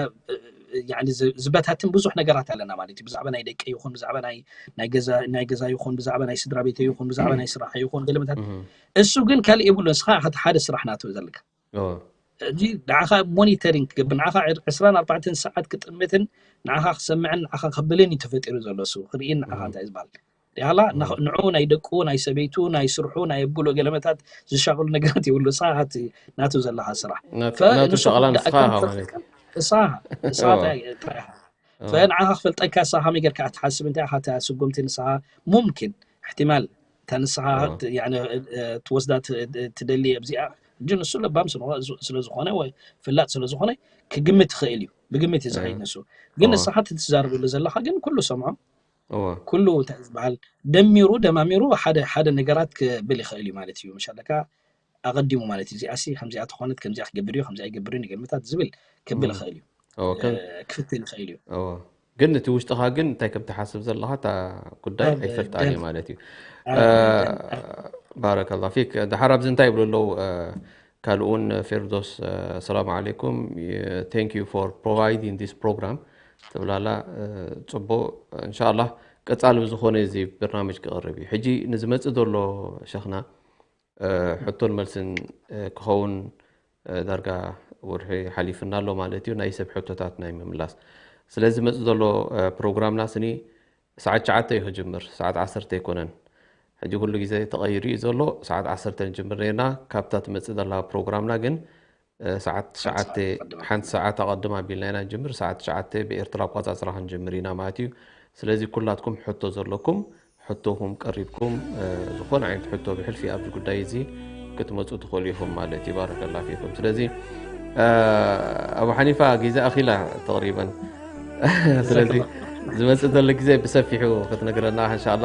ያኒ ዝ- ዝበታትን ብዙሕ ነገራት ኣለና ማለት እዩ ብዛዕባ ናይ ደቂ ይኹን ብዛዕባ ናይ ናይ ገዛ ናይ ገዛ ይኹን ብዛዕባ ናይ ስድራ ቤት ይኹን ብዛዕባ ናይ ስራሕ ይኹን ገለመታት እህ፣ እሱ ግን ካልእ የብሉ ንስኻ ኢኻ እቲ ሓደ ስራሕ ናቱ ዘለካ ኦ እዚ ንዓኻ ሞኒተሪንግ ክገብር ንዓኻ ዕስራን ኣርባዕተን ሰዓት ክጥምትን ንዓኻ ክሰምዕን ንዓኻ ክብልን እዩ ተፈጢሩ ዘሎ እሱ ክርእን ንዓኻ እህ፣ እንታይ ዝበሃል ያላ እህ፣ ንዑ ናይ ደቁ ናይ ሰበይቱ ናይ ስርሑ ናይ የብሎ ገለመታት ዝሻቅሉ ነገራት የብሉ ሰዓት ናቱ ዘለኻ ስራሕ ናቱ ፈ- ናቱ ንሱ ሸቕላ ክወዳእካ ንስኻ ኢኻ እንተኽእል ማለት እዩ እሳኻ እሳኻ ኦ እንታይ እንታይ ኢኻ ኦ ፈንዓኻ ክፈልጠካ እሳኻ መይ ጌርካ ክትሓስብ እንታይ ኢኻ እታ ስጉምቲ ንስኻ ሙምኪን እሕትማል እታ ንስኻ ኦ ት- ያኒ፣ እ፣ ትወስዳ ት- እ፣ ትደሊ ኣብዚኣ ሕጂ ንሱ ለባም ስለ ስለ ዝኾነ ወይ ፍላጥ ስለ ዝኾነ ክግምት ይኽእል እዩ ብግምት እዩ ዝኸይድ እ ንሱ ግን ኦ ንስኻ እቲ ትዛረበሉ ዘለኻ ግን ኩሉ ሰምዖ ኦ ኩሉ እንታይ ዝበሃል ደሚሩ ደማሚሩ ሓደ ሓደ ነገራት ክብል ይኽእል እዩ ማለት እዩ ምሻለካ ኣቐዲሙ ማለት እዩ እዚኣሲ ከምዚኣ ተኾነት ከምዚኣ ክገብር እዩ ከምዚኣ ይገብር እዩ ንገምታት ዝብል ክብል እም ይኽእል እዩ ኦ ከም ክፍትን ይኽእል እዩ ኦ ግን እቲ ውሽጥኻ ግን እንታይ ከም ትሓስብ ዘለኻ እታ ጉዳይ ኣብ ኣይፈልጣን እዩ ገና ማለት እዩ ኣብ ገና ኣብ ባረከላ ፊክ ድሓር ኣብዚ እንታይ ይብሉ ኣለዉ ካልኡን ፌርዶስ ሰላም ዓለይኩም thank you for providing this program ትብላላ ፅቡቅ እንሻላ ቀፃሊ ብዝኾነ እዚ በርናምጅ ክቐርብ እዩ ሕጂ ንዝመፅእ ዘሎ ሸኽና ሕቶን መልስን ክኸውን ዳርጋ ወርሒ ሓሊፍና ኣሎ ማለት እዩ ናይ ሰብ ሕቶታት ናይ ምምላስ ስለዚ መፅእ ዘሎ ፕሮግራምና ስኒ ሰዓት ሸዓተ እዩ ክጅምር ሰዓት ዓሰርተ ኣይኮነን ሕጂ ኩሉ ግዜ ተቐይሩ እዩ ዘሎ ሰዓት ዓሰርተ ንጅምር ነርና ካብታ ትመፅእ ዘላ ፕሮግራምና ግን ሰዓት ትሽዓተ ሓንቲ ሰዓት ኣቐድም ኣቢልና ኢና ንጅምር ሰዓት ትሽዓተ ብኤርትራ ኣቋፃፅራ ክንጅምር ኢና ማለት እዩ ስለዚ ኩላትኩም ሕቶ ዘለኩም ሕቶኹም ቀሪብኩም ዝኾነ ዓይነት ሕቶ ብሕልፊ ኣብዚ ጉዳይ እዚ ክትመፁ ትኽእሉ ኢኹም ማለት እዩ ባረከላ ፊኩም ስለዚ ኣብ ሓኒፋ ግዜ ኣኺላ ተቕሪበን ስለዚ ዝመፅእ ዘሎ ግዜ ብሰፊሑ ክትነግረና እንሻላ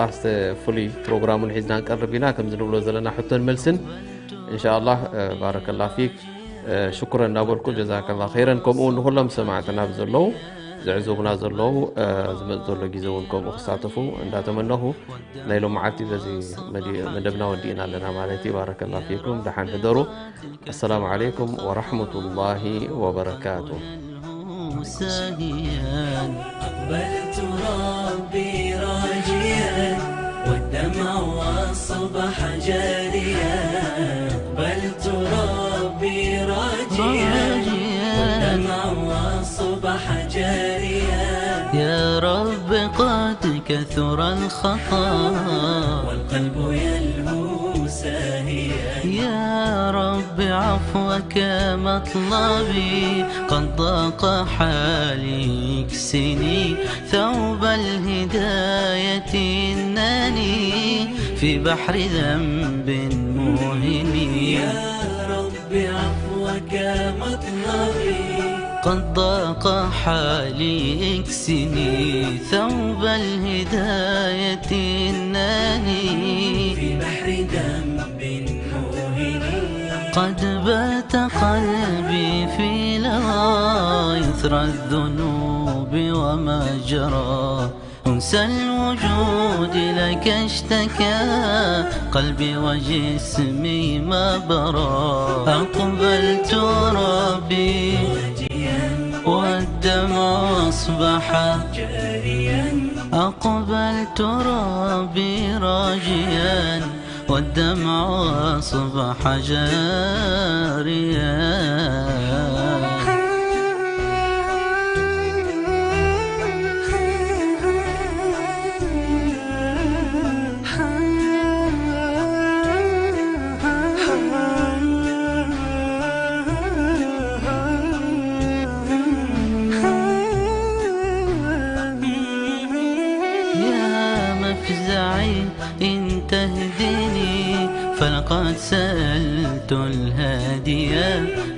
ፍሉይ ፕሮግራሙን ሒዝና ንቀርብ ኢና ከምዚ ንብሎ ዘለና ሕቶን መልስን እንሻላ ባረከላ ፊክ ሽኩረ እናበልኩ ጀዛከላ ኸይረን ከምኡ ንኩሎም ሰማዕትና ብዘለዉ ዝዕዘቡና ዘለዉ፣ እ፣ ዝመጽእ ዘሎ ግዜ እውን ከምኡ ክሳተፉ እንዳተመነኹ፣ ናይ ሎመዓልቲ በዚ መዲ-፣ መደብና ወዲእና ኣለና ማለት እዩ። ባረከላ ፊኩም፣ ደሓን ሕደሩ። ኣሰላሙ ዓለይኩም ወራሕመቱላሂ ወበረካቱ። ساهيا أقبلت ربي راجيا والدمع أصبح جاريا أقبلت ربي راجيا والدمع أصبح جاريا يا رب قد كثر الخطا والقلب يلهو ساهيا يا رب عفوك مطلبي قد ضاق حالي اكسني ثوب الهداية إنني في بحر ذنب موهن يا رب عفوك مطلبي قد ضاق حالي اكسني ثوب الهداية إنني في بحر ذنب موهن قد بات قلبي في لوى إثر الذنوب وما جرى أنسى الوجود لك اشتكى قلبي وجسمي ما برى أقبلت ربي والدمع أصبح أقبلت ربي راجيا والدمع أصبح جاريا يا مفزعي إن تهدني فلقد سألت الهادي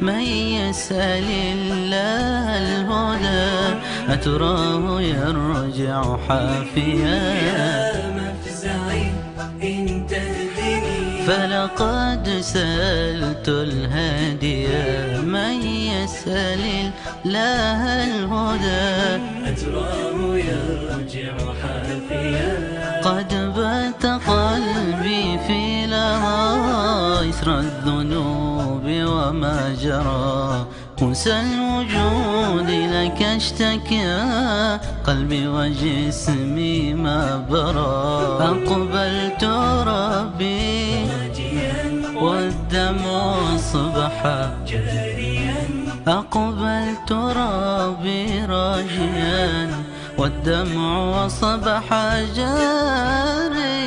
من يسأل الله الهدى أتراه يرجع حافيا يا مفزعي إن تهدني فلقد سألت الهادي من يسأل الله الهدى أتراه يرجع حافيا قد بات قلبي في لهى إثر الذنوب وما جرى أنسى الوجود لك اشتكى قلبي وجسمي ما برى أقبلت ربي والدمع أصبح أقبلت ربي راجيا والدمع أصبح جاريا